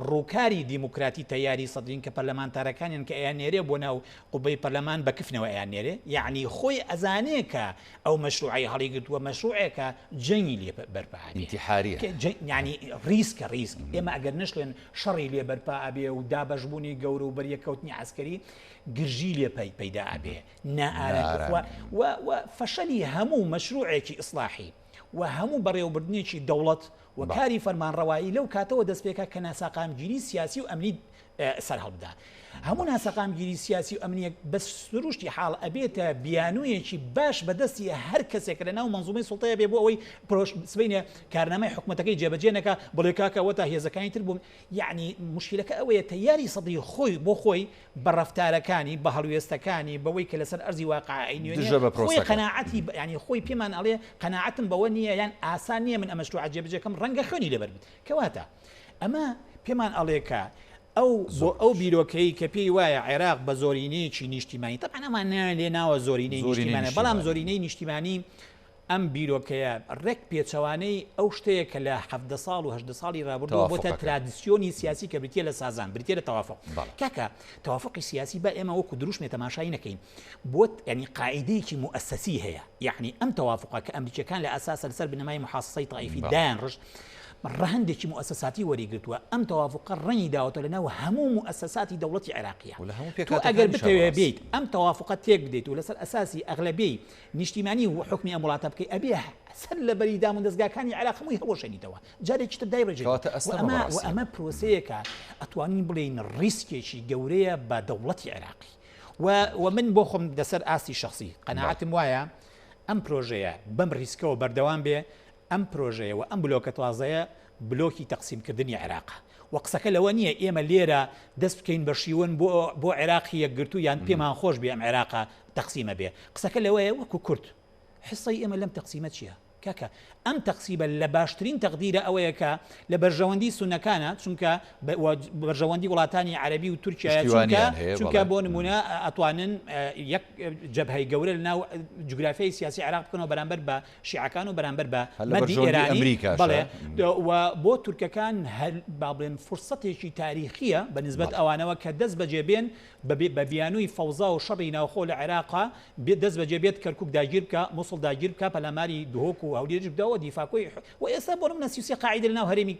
ڕووکاری دیموکراتی تەیاری سەدرین کە پەرلەمانتارەکانیان کە ئەیاننێرێ بۆ ناو قوبەی پەرلەمان بە کفنەوە ئەیاننێرێ، یەعنی خۆی ئەزانێ کە ئەو مەشروعەی هەڵیگرتووە مەشروعێکە جەنگی لێ بەرپا ئەبێ. ئینتیحاریە. کە جە یەعنی ڕیسکە ڕیسک. ئێمە ئەگەر نەشڵێن شەڕی لێ بەرپا ئەبێ و دابەشبوونی گەورە و بەریەککەوتنی عەسکەری گرژی لێ پەیدا ئەبێ، نائارامی و و و فەشەلی هەموو مەشروعێکی ئیسڵاحی و هەموو بەڕێوەبردنێکی دەوڵەت و کاری فەرمانڕەوایی لەو کاتەوە دەست پێکا کە ناساقامگیری سیاسی و ئەمنی سەرهەڵبدا. هەموو ناسەقامگیری سیاسی و ئەمنییەک بە سروشتی حاڵ ئەبێتە بیانوویەکی باش بە دەستی هەر کەسێک کە لە ناو مەنزومەی سوڵتەیە بێ بۆ ئەوەی پرۆش سبەینێ کارنامەی حکومەتەکەی جێبەجێ نەکا بڵێ کاکە ئەوەتا هێزەکانی تر بوون یەعنی موشکیلەکە ئەوەیە تەیاری سەدری خۆی بۆ خۆی بە ڕەفتارەکانی، بە هەڵوێستەکانی، بەوەی کە لەسەر ئەرزی واقع ئەینوێنێ، دژە بە خۆی پرۆسەکە. قەناعەتی یانی خۆی پێمان ئەڵێ قەناعەتم بەوە نییە یان ئاسان نییە من ئەم مەشروعە جێبەجێ کەم ڕەنگە خوێنی لەبەر بێت. کەواتە ئەمە پێمان ئەڵێ کە ئەو بۆ زۆر ئەو باش. بیرۆکەی کە پێی وایە عێراق بە زۆرینەیەکی نیشتیمانی، تەبعەن ئەمان ناویان لێ ناوە زۆرینەی زۆرینەی نیشتیمانی، بەڵام نیشتیمانی. زۆرینەی نیشتیمانی ئەم بیرۆکەیە ڕێک پێچەوانەی ئەو شتەیە کە لە 17 ساڵ و 18 ساڵی ڕابردووە بۆتە تەوافوقەکە. ترادیسیۆنی سیاسی کە بریتییە لە سازان، بریتییە لە تەوافوق. بەڵێ. کاکە تەوافوقی سیاسی با ئێمە وەکو دروشمێ تەماشای نەکەین، بۆت یانی قاعیدەیەکی موئەسەسی هەیە، یەعنی ئەم تەوافوقە کە ئەمریکییەکان لە ئەساسە لەسەر بنەمای موحاسەسەی تائیفی بەڵێ. دایانڕشت، ڕەهەندێکی موئەسەساتی وەریگرتووە، ئەم تەوافوقە ڕەنگی داوەتەوە لەناو هەموو موئەسەساتی دەوڵەتی عێراقییە. و لە هەموو تۆ ئەگەر پێکهاتەکانیشا بتەوێ بەڕاستی. بێیت ئەم تەوافوقە تێک بدەیت و لەسەر ئەساسی ئەغلەبیەی نیشتیمانی و حوکمی ئەم وڵاتە بکەی ئەبێ سەر لە بەری دام و دەزگاکانی عێراق هەمووی هەڵوەشێنیتەوە جارێکی تر دایڕێژیتەوە کەواتە و ئەستەمە ئەمە و بەڕاستی. ئەمە پرۆسەیەکە ئەتوانین بڵێین ڕیسکێکی گەورەیە بە دەوڵەتی عێراقی و و من بۆ خۆم لەسەر ئاستی شەخسی بەڵێ. قەناعەتم وایە ئەم پرۆژەیە بەم ڕیسکەوە بەردەوام بێ ئەم پرۆژەیە و ئەم بلۆکە تازەیە بلۆکی تەقسیمکردنی عێراقە و قسەکە لەوە نییە ئێمە لێرە دەست بکەین بە شیوەن بۆ بۆ عێراقی یەکگرتوو یان پێمان خۆش بێ ئەم عێراقە تەقسیمە بێ قسەکە لەوەیە وەکو کورد حسەی ئێمە لەم تەقسیمە چییە؟ کاکە ئەم تەقسیمە لە باشترین تەقدیرە ئەوەیە کە لە بەرژەوەندی سوننەکانە چونکە بەرژەوەندی وڵاتانی عەرەبی و تورکیایە چونکە پشتیوانیان هەیە چونکە بەڵێ. بۆ نمونە ئەتوانن یەک جەبهەی گەورە لە ناو جوگرافیای سیاسی عێراق بکەنەوە بەرامبەر بە شیعەکان و بەرامبەر بە هەر لە مەدی بەرژەوەندی ئێرانی ئەمریکاشە. بەڵێ و بۆ تورکەکان هەر با بڵێن فرسەتێکی تاریخیە بە نسبەت بەڵێ. ئەوانەوە کە دەست بەجێ بێن بە بیانووی فەوزا و شەڕی ناوخۆ لە عێراقا دەست بەجێ بێت کەرکوک داگیر بکا، موسڵ داگیر بکا، پەلاماری دهۆک و هەولێریش بدا و دیفاکۆی و ئێستا بۆ نمونە 33 قاعیدە لەناو هەرێمی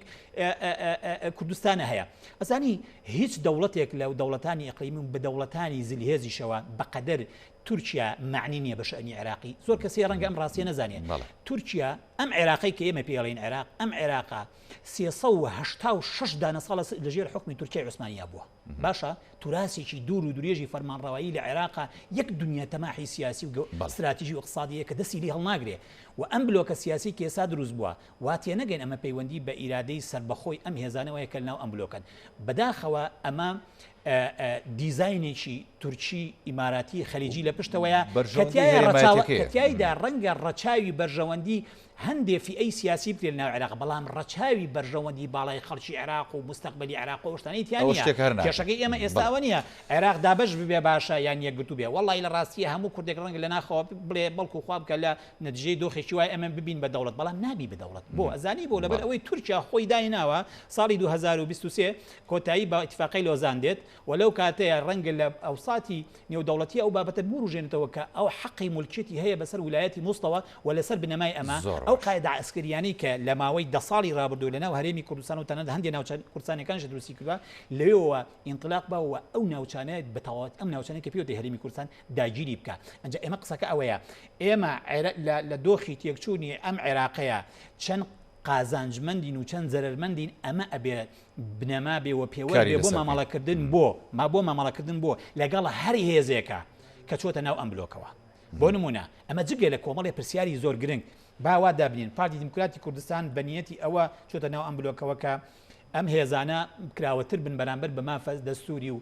کوردستانە هەیە. ئەزانی هیچ دەوڵەتێک لە دەوڵەتانی ئیقلیمی و بە دەوڵەتانی زلهێزیشەوە بەقەدەر تورکیا مەعنی نییە بە شەئنی عێراقی. زۆر کەس هەیە ڕەنگە ئەم ڕاستیە نەزانێ. تورکیا ئەم عێراقەی کە ئێمە پێی ئەڵێین عێراق، ئەم عێراقە 386 دانە ساڵە لەژێر حوکمی تورکیای عوسمانیا بووە. باشە توراسێکی دوور و درێژی فەرمانڕەوایی لە عێراقا یەک دنیا تەماحی سیاسی و ستراتیژی و ئیقتسادیە کە دەستی لێ هەڵناگرێ و ئەم بلۆکە سیاسی کە ئێستا دروست بووە وا تێنەگەین ئەمە پەیوەندی بە ئیرادەی سەربەخۆی ئەم هێزانەوە هەیە کە لەناو ئەم بلۆکەن. بەداخەوە ئەمە دیزاینێکی تورکی ئیماراتی خەلیجی لە پشتەوەیە کە تیایدا ڕەنگە ڕەچاوی بەرژەوەندی هەندێ فیئەی سیاسی بکرێت لەناو عێراق، بەڵام ڕەچاوی بەرژەوەندی باڵای خەڵکی عێراق و موستەقبەلی عێراق و ئەو شتانەی تیا نییە. کێشەکەی ئێمە ئێستا ئەوە نییە عێراق دابەش ببێ باشە یان یەکگرتوو بێ، وەڵڵاهی لە ڕاستییا هەموو کوردێک ڕەنگە لە ناخەوە بڵێ بەڵکو خوا بکا لە نەتیجەی دۆخێکی وای ئەمە ببین بە دەوڵەت، بەڵام نابی بە دەوڵەت. بۆ؟ ئەزانی بۆ؟ لەبەر ئەوەی تورکیا خۆی دایناوە ساڵی 2023 کۆتایی بە ئیتیفاقەی لۆزان دێت و لەو کاتەیە ڕەنگە لە ئەوساتی نێودەوڵەتی ئەو بابەتە بوروژێنێتەوە کە ئەو حەقی مولکیەتی هەیە بەسەر ولایەتی موسڵەوە و لەسەر بنەمای ئەمە زۆر ئەو باش. قاعدە عەسکەریانەی کە لە ماوەی دە ساڵی ڕابردوو لە ناو هەرێمی کوردستان و تەنانەت هەندێ ناوچە کوردستانیەکانیش دروستی کردوە لەوێوە ئینتلاق با و ئەو ناوچانە بە تەواوەتی ئەم ناوچانەی کە پێوترێ هەرێمی کوردستان داگیری بکا. ئەنجا ئێمە قسەکە ئەوەیە ئێمە لە دۆخی تێکچوونی ئەم عێراقەیە چەند قازانجمەندین و چەند زەرەرمەندین ئەمە ئەبێ بنەما بێ و پێوەر کاری بێ بۆ لەسەر بکەین. مامەڵەکردن بۆ ما بۆ مامەڵەکردن بۆ لەگەڵ هەر هێزێکە کە چۆتە ناو ئەم بلۆکەوە. بۆ نمونە ئەمە جگە لە کۆمەڵێ پرسیاری زۆر گرنگ با وا دابنێن پارتی دیموکراتی کوردستان بە نیەتی ئەوە چۆتە ناو ئەم بلۆکەوە کە ئەم هێزانە کراوەتر بن بەرامبەر بە مافە دەستوری و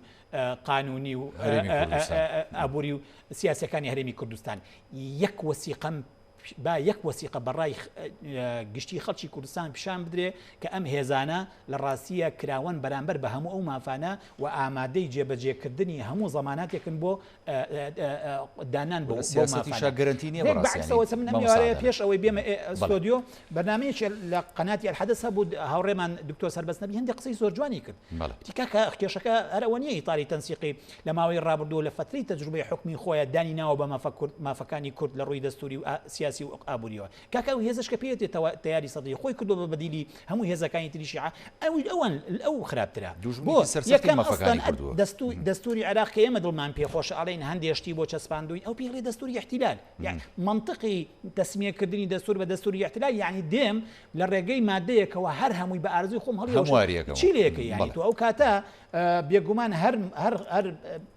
قانونی و هەرێمی کوردستان. ئابووری و سیاسەکانی هەرێمی کوردستان یەک وەسیقەم با یەک وەسیقە بە ڕای گشتی خەڵکی کوردستان پیشان بدرێ کە ئەم هێزانە لە ڕاستیە کراوەن بەرامبەر بە هەموو ئەو مافانە و ئامادەی جێبەجێکردنی هەموو زەماناتێکن بۆ دانان بۆ لە سیاسەتیشا گەرەنتی نییە بەڕاستی یانی بەعکسەوە من ئەم مامۆستا ئێوارەیە عەدالەت. پێش ئەوەی بێمە بەڵێ. ستۆدیۆ بەرنامەیەکی لە قەناتی الحدث هەبوو هاوڕێمان دکتۆر سەربەست نەبی هەندێک قسەی زۆر جوانی کرد بەڵێ. وتی کاکە کێشەکە هەر ئەوە نییە ئیتاری تەنسیقی لە ماوەی ڕابردوو لە فەترەی تەجروبەی حوکمی خۆیان دانی ناوە بە مافە کورد مافەکانی کورد لە ڕووی دەستوری و سیاسی و ئابووریەوە کاکە ئەو هێزەش کە پێیەتێ تەیاری سەدری خۆی کردووە بە بەدیلی هەموو هێزەکانی تری شیعە ئەو ئەوان ئەو خراپترە بۆ دوژمنێکی سەرسەختی یەکەم مافەکانی ئەسڵەن کردووە. دەستوو دەستوری عێراق کە ئێمە دڵمان پێ خۆشە ئەڵێین هەندێ شتی بۆ چەسپاندووین ئەو پێی ئەڵێ دەستوری ئیحتیلال یانی مەنتقی تەسمیەکردنی دەستور بە دەستوری ئیحتیلال یانی دێم لە ڕێگەی مادەیەکەوە هەر هەمووی بە ئارەزووی خۆم هەڵیوەشێنم هەمواریەکەمەوە. چی لێکەی یانی بەڵێ. تۆ ئەو کاتە بێگومان هەر هەر هەر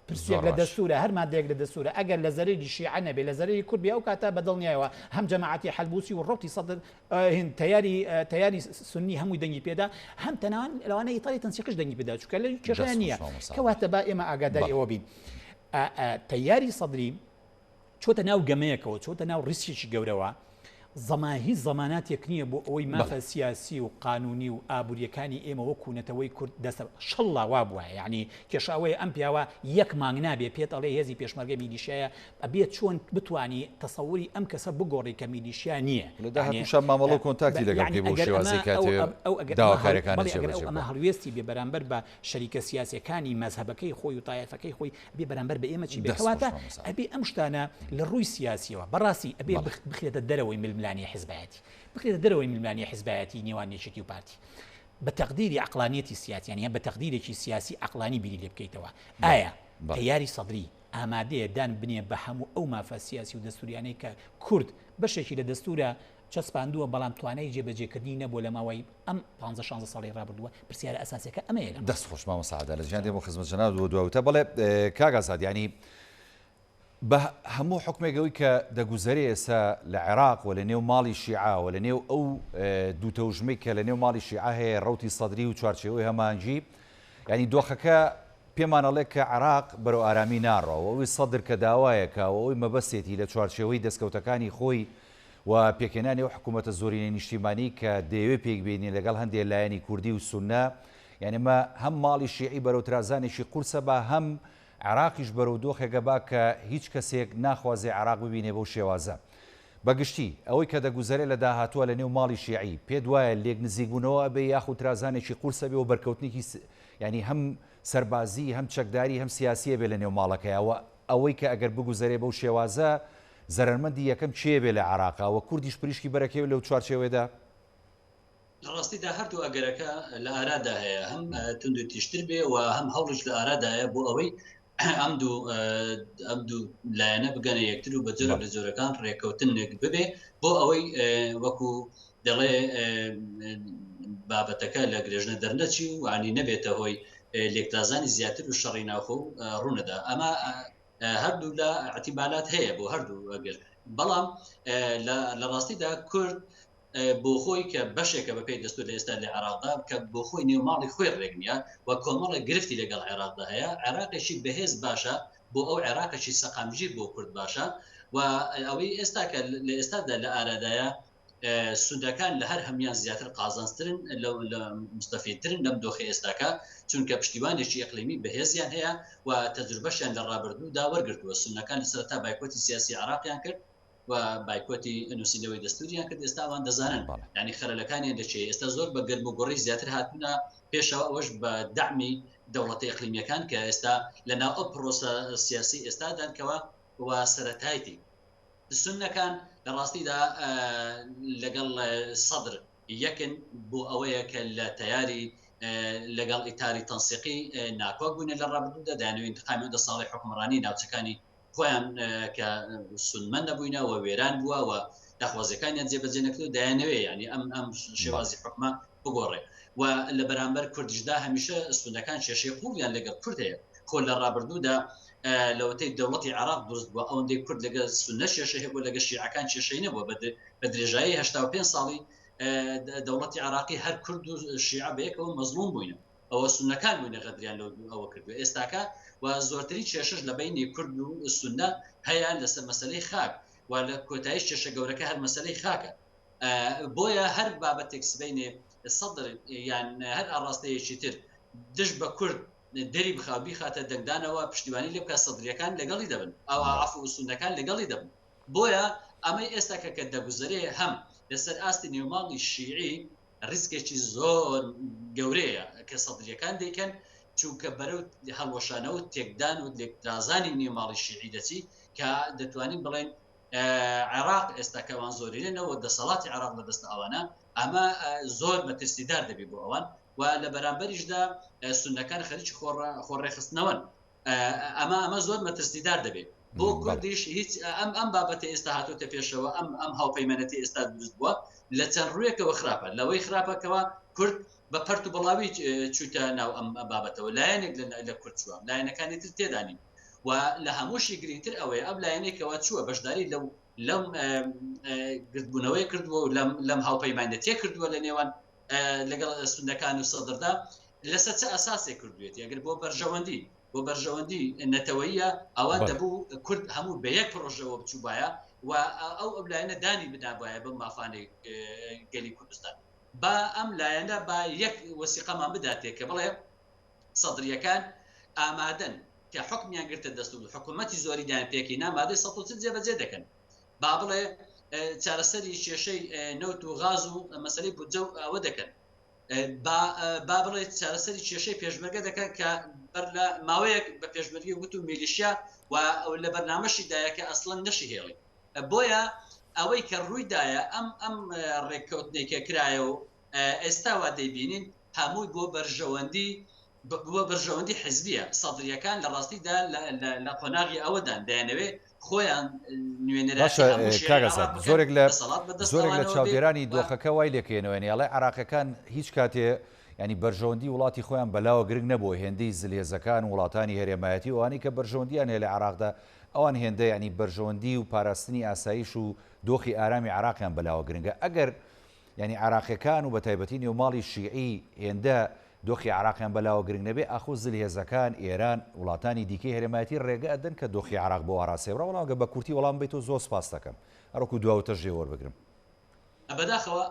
پرسێک زۆر لە باش. دەستورە هەر مادەیەک لە دەستورە ئەگەر لە زەرەری شیعە نەبێ لە زەرەری کورد بێ ئەو کاتە بە دڵنیایەوە هەم جەماعەتی حەلبوسی و ڕەوتی سەدر هند تەیاری تەیاری سوننی هەمووی دەنگی پێدا هەم تەنان لەوانەیە ئیتاری تەنسیقیش دەنگی پێدا چونکە لە کێشەیان دەست نییە خۆش مامۆستا. کەواتە با ئێمە ئاگاداری بەڵێ. ئەوە بین تەیاری سەدری چۆتە ناو گەمەیەکەوە، چۆتە ناو ڕیسکێکی گەورەوە، زەما هیچ زەماناتێک نییە بۆ ئەوەی مافە سیاسی و قانونی و ئابوورییەکانی ئێمە وەکو نەتەوەی کورد دەستە شەڵڵا وا بوایە یانی کێشە ئەوەیە ئەم پیاوە یەک مانگ نابێ پێت ئەڵێ هێزی پێشمەرگە میلیشیایە ئەبێ چۆن بتوانی تەسەوری ئەم کەسە بگۆڕی کە میلیشیا نییە لە داهاتووشا مامەڵە و کۆنتاکتی لەگەڵ بکەی بەو شێوازەی کە ئەتەوێ داواکارییەکانت جێبەجێ ئەمە بکا. هەڵوێستی بێ بەرامبەر بە شەریکە سیاسیەکانی مەزهەبەکەی خۆی و تایەفەکەی خۆی ئەبێ بەرامبەر بە ئێمە چی بێ دەست خۆش کەواتە مامۆستا. ئەبێ ئەم شتانە لە ڕووی سیاسیەوە بەڕاستی ئەبێ بەڵێ. بخرێتە دەرەوەی ململانێی حزبایەتی بخرێتە دەرەوەی ململانێی حزبایەتی نێوان یەکێتی و پارتی بە تەقدیری عەقڵانیەتی سیاسی یانی بە تەقدیرێکی سیاسی عەقڵانی بیری لێ بکەیتەوە بەڵێ ئایا بەڵێ. تەیاری سەدری ئامادەیە دان بنێ بە هەموو ئەو مافە سیاسی و دەستوریانەی کە کورد بەشێکی لە دەستورە چەسپاندووە بەڵام توانای جێبەجێکردنی نەبووە لە ماوەی ئەم پانزە شانزە ساڵەی ڕابردووە، پرسیارە ئەساسیەکە ئەمەیە لەم دەست خۆش مامۆستا عەدالەت گیان دێمەوە خزمەت جەنابت بۆ دوا وتە بەڵێ کاک ئازاد یانی بە هەموو حوکمێک ئەوی کە دەگوزەرێ ئێستا لە عێراق و لە نێو ماڵی شیعە و لە نێو ئەو دوو تەوژمەی کە لە نێو ماڵی شیعە هەیە ڕەوتی سەدری و چوارچێوەی هەماهەنگی یانی دۆخەکە پێمان ئەڵێ کە عێراق بەرەو ئارامی ناڕوا و ئەوی سەدر کە داوایەکە و ئەوی مەبەستێتی لە چوارچێوەی دەستکەوتەکانی خۆی و پێکهێنانی ئەو حکوومەتە زۆرینەی نیشتیمانی کە دەیەوێ پێکبێنی لەگەڵ هەندێ لایەنی کوردی و سوننە، یانی ئەمە هەم ماڵی شیعی بەرەو ترازانێکی قورسە با هەم عێراقیش بەرەو دۆخێکە با کە هیچ کەسێک ناخوازێ عێراق ببینێ بەو شێوازە. بە گشتی ئەوەی کە دەگوزەرێ لە داهاتووە لە نێو ماڵی شیعی پێت وایە لێک نزیکبوونەوە ئەبێ یاخود ترازانێکی قورس ئەبێ و بەرکەوتنێکی یانی هەم سەربازی هەم چەکداری هەم سیاسی ئەبێ لە نێو ماڵەکەیا و ئەوەی کە ئەگەر بگوزەرێ بەو شێوازە زەرەرمەندی یەکەم کێ بێ لە عێراقا و کوردیش پریشکی بەرەکەوێ لەو چوارچێوەیەدا؟ لە ڕاستیدا هەردوو ئەگەرەکە لە ئارادا هەیە، هەم توندوتیژتر بێ و هەم هەوڵیش لە ئارادایە بۆ ئەوەی ئەم دوو ئەم دوو لایەنە بگەنە یەکتر و بە جۆرێک لە جۆرەکان ڕێککەوتنێک ببێ بۆ ئەوەی وەکو دەڵێ بابەتەکە لە گرێژنە دەرنەچی و عنی نەبێتە هۆی. لێکترازانی زیاتر و شەڕی ناوخۆ ڕوونەدا. ئەمە هەردوو لە احتیمالات هەیە بۆ هەردوو ئەگەر، بەڵام لە ڕاستیدا کورد بۆ خۆی کە بەشێکە بەپێی دەستور لە ئێستا لە عێراقدا کە بۆ خۆی نێو ماڵی خۆی ڕێک نییە و کۆمەڵێک گرفتی لەگەڵ عێراقدا هەیە، عێراقێکی بەهێز باشە بۆ ئەو، عێراقێکی سەقامگیر بۆ کورد باشە و ئەوەی ئێستا کە لە ئێستادا لە ئارادایە سوودەکان لە هەر هەموان زیاتر قازانجترن لە مستەفیدترن لەم دۆخی ئێستاکە، چونکە پشتیوانێکی ئەقلیمی بەهێزیان هەیە و تەجروبەشیان لە ڕابردوودا وەرگرتووە. سوننەکان لە سەرەتا بایکۆتی سیاسی عێراقیان کرد و بایکۆتی نووسینەوەی دەستوریان کرد، ئێستا ئەوان دەزانن یعنی خەلەلەکانیان لە چێ. ئێستا زۆر بە گەرم و گوڕی زیاتر هاتوونە پێشەوە، ئەوەش بە دەعمی دەوڵەتە ئیقلیمیەکان کە ئێستا لە ناو ئەو پرۆسە سیاسی ئێستادان کەوا و سەرەتایتی. سوننەکان لە ڕاستیدا لەگەڵ سەدر یەکن بۆ ئەوەیە کە لە تەیاری لەگەڵ ئیتاری تەنسیقی ناکۆک بووینە لە ڕابردوودا، دەیانەوێت ئینتقامی ئەو دە ساڵەی حوکمڕانی ناوچەکانی خۆیان کە سونمە نەبووینە و وێران بووە و داخوازیەکانیان جێبەجێ نەکرد، دەیانەوێ یعنی ئەم ئەم شێوازی حکومە بگۆڕێ. و لە بەرامبەر کوردیشدا هەمیشە سونەکان کێشەی قوڵیان لەگەڵ کورد هەیە. خۆ لە ڕابردوودا لەوەتەی دەوڵەتی عێراق دروست بووە ئەوەندەی کورد لەگەڵ سونە کێشەی هەبووە لەگەڵ شیعەکان کێشەی نەبووە. بە درێژایی 85 ساڵی دەوڵەتی عێراقی هەر کورد و شیعە بەیەکەوە مەزڵوم بووینە، ئەوە سونەکان بووینە غەدریان لەو ئەوە کردووە ئێستاکە. و زۆرترین کێشەش لە بەینی کورد و سونە هەیە لەسەر مەسەلەی خاک و لە کۆتاییش کێشە گەورەکە هەر مەسەلەی خاکە. بۆیە هەر بابەتێک سبەینێ سەدر یان هەر ئاڕاستەیەکی تر دژ بە کورد دەری بخا و بیخاتە دەنگدانەوە پشتیوانی لێ بکات، سەدرییەکان لەگەڵی دەبن، ئەو عەفو و سوننەکان لەگەڵی دەبن. بۆیە ئەمەی ئێستا کە کە دەگوزەرێ هەم لەسەر ئاستی نێوماڵی شیعی ڕیسکێکی زۆر گەورەیە کە سەدرییەکان دەیکەن، چونکە بەرەو هەڵوەشانەوە و تێکدان و لێکترازانی نێوماڵی شیعی دەچی کە دەتوانین بڵێین عێراق ئێستا کە ئەوان زۆرینەن و دەسەڵاتی عێراق لە دەست ئەوانە، ئەمە زۆر مەترسیدار دەبێت بۆ ئەوان و لە بەرامبەریشدا سوننەکان خەریکی خۆڕێخستنەوەن. ئەمە ئەمە زۆر مەترسیدار دەبێت بۆ کوردیش. هیچ ئەم ئەم بابەتە ئێستا هاتۆتە پێشەوە، ئەم ئەم هاوپەیمانەتی ئێستا دروست بووە لە چەند ڕوویەکەوە خراپە. لەوەی خراپەکەوە کورد بە پەرت و بڵاوی چووتە ناو ئەم بابەتەوە، لایەنێک لە کورد چووە، لایەنەکانی تر تێدانین و لە هەمووشی گرنگتر ئەوەیە ئەم لایەنێکەوە چووە بەشداری لەو لەم گردبوونەوەی کردووە و لەم لەم هاوپەیمانەتیە کردووە لە نێوان لەگەڵ سوننەکان و سەدردا، لەسەر چ ئەساسێک کردوێتی؟ ئەگەر بۆ بەرژەوەندی بۆ بەرژەوەندی نەتەوەیە ئەوە دەبوو کورد هەموو بە یەک پرۆژەوە بچووبایە و ئەو ئەو لایەنە دانی بنابایە بەم مافانەی گەلی کوردستان. با ئەم لایەنە با یەک وەسیقەمان بداتێ کە بڵێ سەدرییەکان ئامادەن کە حوکمیان گرتە دەست و حکوومەتی زۆرینەیان پێکهێنا مادەی 140 جێبەجێ دەکەن. با بڵێ چارەسەری کێشەی نەوت و غاز و مەسەلەی بودجە و ئەوە دەکەن. با با بڵێ چارەسەری کێشەی پێشمەرگە دەکەن کە بەر لە ماوەیەک بە پێشمەرگەی وت و میلیشیا و لە بەرنامەشی دایە کە ئەسڵەن نەشی هێڵی. بۆیە ئەوەی کە ڕوویدایە ئەم ئەم ڕێککەوتنەی کە کرایە و ئێستا وا دەیبینین هەمووی بۆ بەرژەوەندی بۆ بەرژەوەندی حزبیە. سەدریەکان لە ڕاستیدا لە قۆناغی ئەوەدان دەیانەوێ خۆیان نوێنەرایەتی باشە هەموو شیعەی کاک عێراق ئازاد بکەن، زۆرێک لە دەسەڵات بە دەست زۆرێک لە ئەوانەوە بێ چاودێرانی و دۆخەکە وای لێکەیەنەوە یانی ئەڵێ عێراقیەکان هیچ کاتێ یانی بەرژەوەندی وڵاتی خۆیان بەلاوە گرنگ نەبووە هێندەی زلهێزەکان و وڵاتانی هەرێمایەتی و ئەوانەی کە بەرژەوەندیان هەیە لە عێراقدا ئەوان هێندە یانی بەرژەوەندی و پاراستنی ئاسایش و دۆخی ئارامی عێراقیان بەلاوە گرنگە ئەگەر یانی عێراقیەکان و بەتایبەتی نێوماڵی شیعی هێندە دۆخی عێراقیان بەلاوە گرنگ نەبێ ئاخۆ زلهێزەکان، ئێران، وڵاتانی دیکەی هەرێمایەتی ڕێگە ئەدەن کە دۆخی عێراق بەو ئاراستەیە بڕا؟ وەڵام گەر بە کورتی وەڵام بەیتەوە زۆر سپاست دەکەم هەروەکو دوا وتەش لێ وەربگرم. بەداخەوە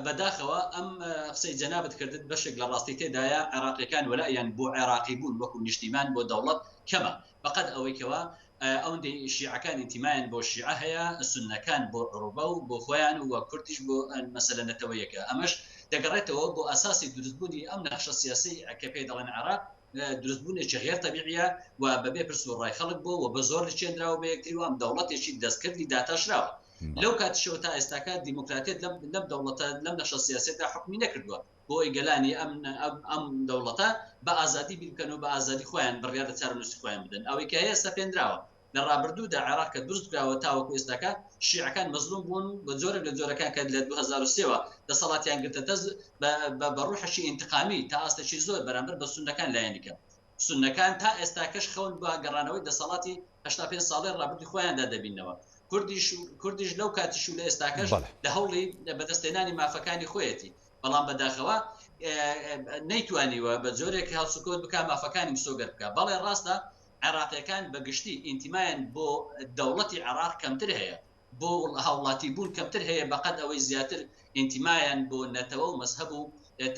بەداخەوە ئەم قسەی جەنابت کردت بەشێک لە ڕاستی تێدایە، عێراقیەکان وەلائیان بۆ عێراقی بوون وەکو نیشتیمان بۆ دەوڵەت کەمە بەقەد ئەوەی کەوا ئەوەندەی شیعەکان ئینتیمایان بۆ شیعە هەیە، سوننەکان بۆ عروبە و بۆ خۆیان و کوردیش بۆ مەسەلە نەتەوەیەکە. ئەمەش دەگەڕێتەوە بۆ ئەساسی دروستبوونی ئەم نەخشە سیاسەی کە پێی دەڵێن عێراق، دروستبوونێکی غێر تەبیعیە و بەبێ پرس و ڕای خەڵک بووە و بە زۆر لکێنراوە بە یەکتری و ئەم دەوڵەتێکی دەستکردی داتاشراوە. لەو کاتیشەوە تا ئێستاکە دیموکراتیەت لەم دەوڵەتە لەم نەخشە سیاسیەدا حوکمی نەکردووە. بۆ ئەوەی گەلانی ئەم ئەم دەوڵەتە بە ئازادی بیر بکەنەوە، بە ئازادی خۆیان بڕیار لە چارەنووسی خۆیان بدەن. ئەوەی کە هەیە سەپێنراوە. لە ڕابردوودا عێراق کە دروست کراوە تاوەکو ئێستاکە شیعەکان مەزلوم بوون و بە جۆرێک لە جۆرەکان کە لە 2003 وە دەسەڵاتیان گرتە دەست بە ڕوحێکی ئینتقامی تا ئاستێکی زۆر بەرامبەر بە سوننەکان لایەنی کەم سوننەکان تا ئێستاکەش خەون بە گەڕانەوەی دەسەڵاتی 85 ساڵەی ڕابردووی خۆیاندا دەبیننەوە. کوردیش کوردیش لەو کاتیش و لە ئێستاکەش لە هەوڵی بەدەستهێنانی مافەکانی خۆیەتی بەڵام بەداخەوە نەیتوانیوە بە جۆرێک هەڵسوکەوت بکا مافەکانی مسۆگەر بکا. بەڵێ ڕاستە عێراقیەکان بە گشتی ئینتیمایان بۆ دەوڵەتی عێراق کەمتر هەیە، بۆ هاوڵاتی بوون کەمتر هەیە بەقەد ئەوەی زیاتر ئینتیمایان بۆ نەتەوە و مەزهەب و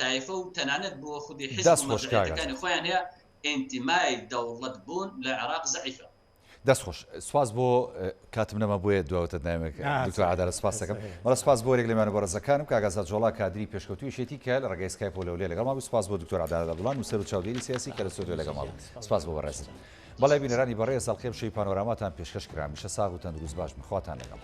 تایفە و تەنانەت بۆ خودی حیزب دەست و خۆش کاک مەرجەعیەتەکانی ئازاد. خۆیان هەیە، ئینتیمای دەوڵەت بوون لە عێراق زەعیفە. دەست خۆش سوپاس بۆ کاتم نەما بۆیە دواوتت نایەمە دکتۆر عەدالەت سوپاس دەکەم بەڵێ سوپاس بۆ یەک لە میوانە بەڕێزەکانم کاک ئازاد جۆڵا کادری پێشکەوتووی یەکێتی کە لە ڕێگای سکایپەوە لە هەولێر لەگەڵمان بوو سوپاس بۆ دکتۆر عەدالەت عەبدوڵا نووسەر و چاودێری سیاسی کە لە ستۆدیۆ لەگەڵمان بوو سوپاس بۆ بەڕێزت بەڵێ بینەرانی بەڕێز ئەڵقەی ئەمشەوی پانۆراماتان پێشکەش کرا هەمیشە ساغ و تەندروست باش بن خواتان لەگەڵ.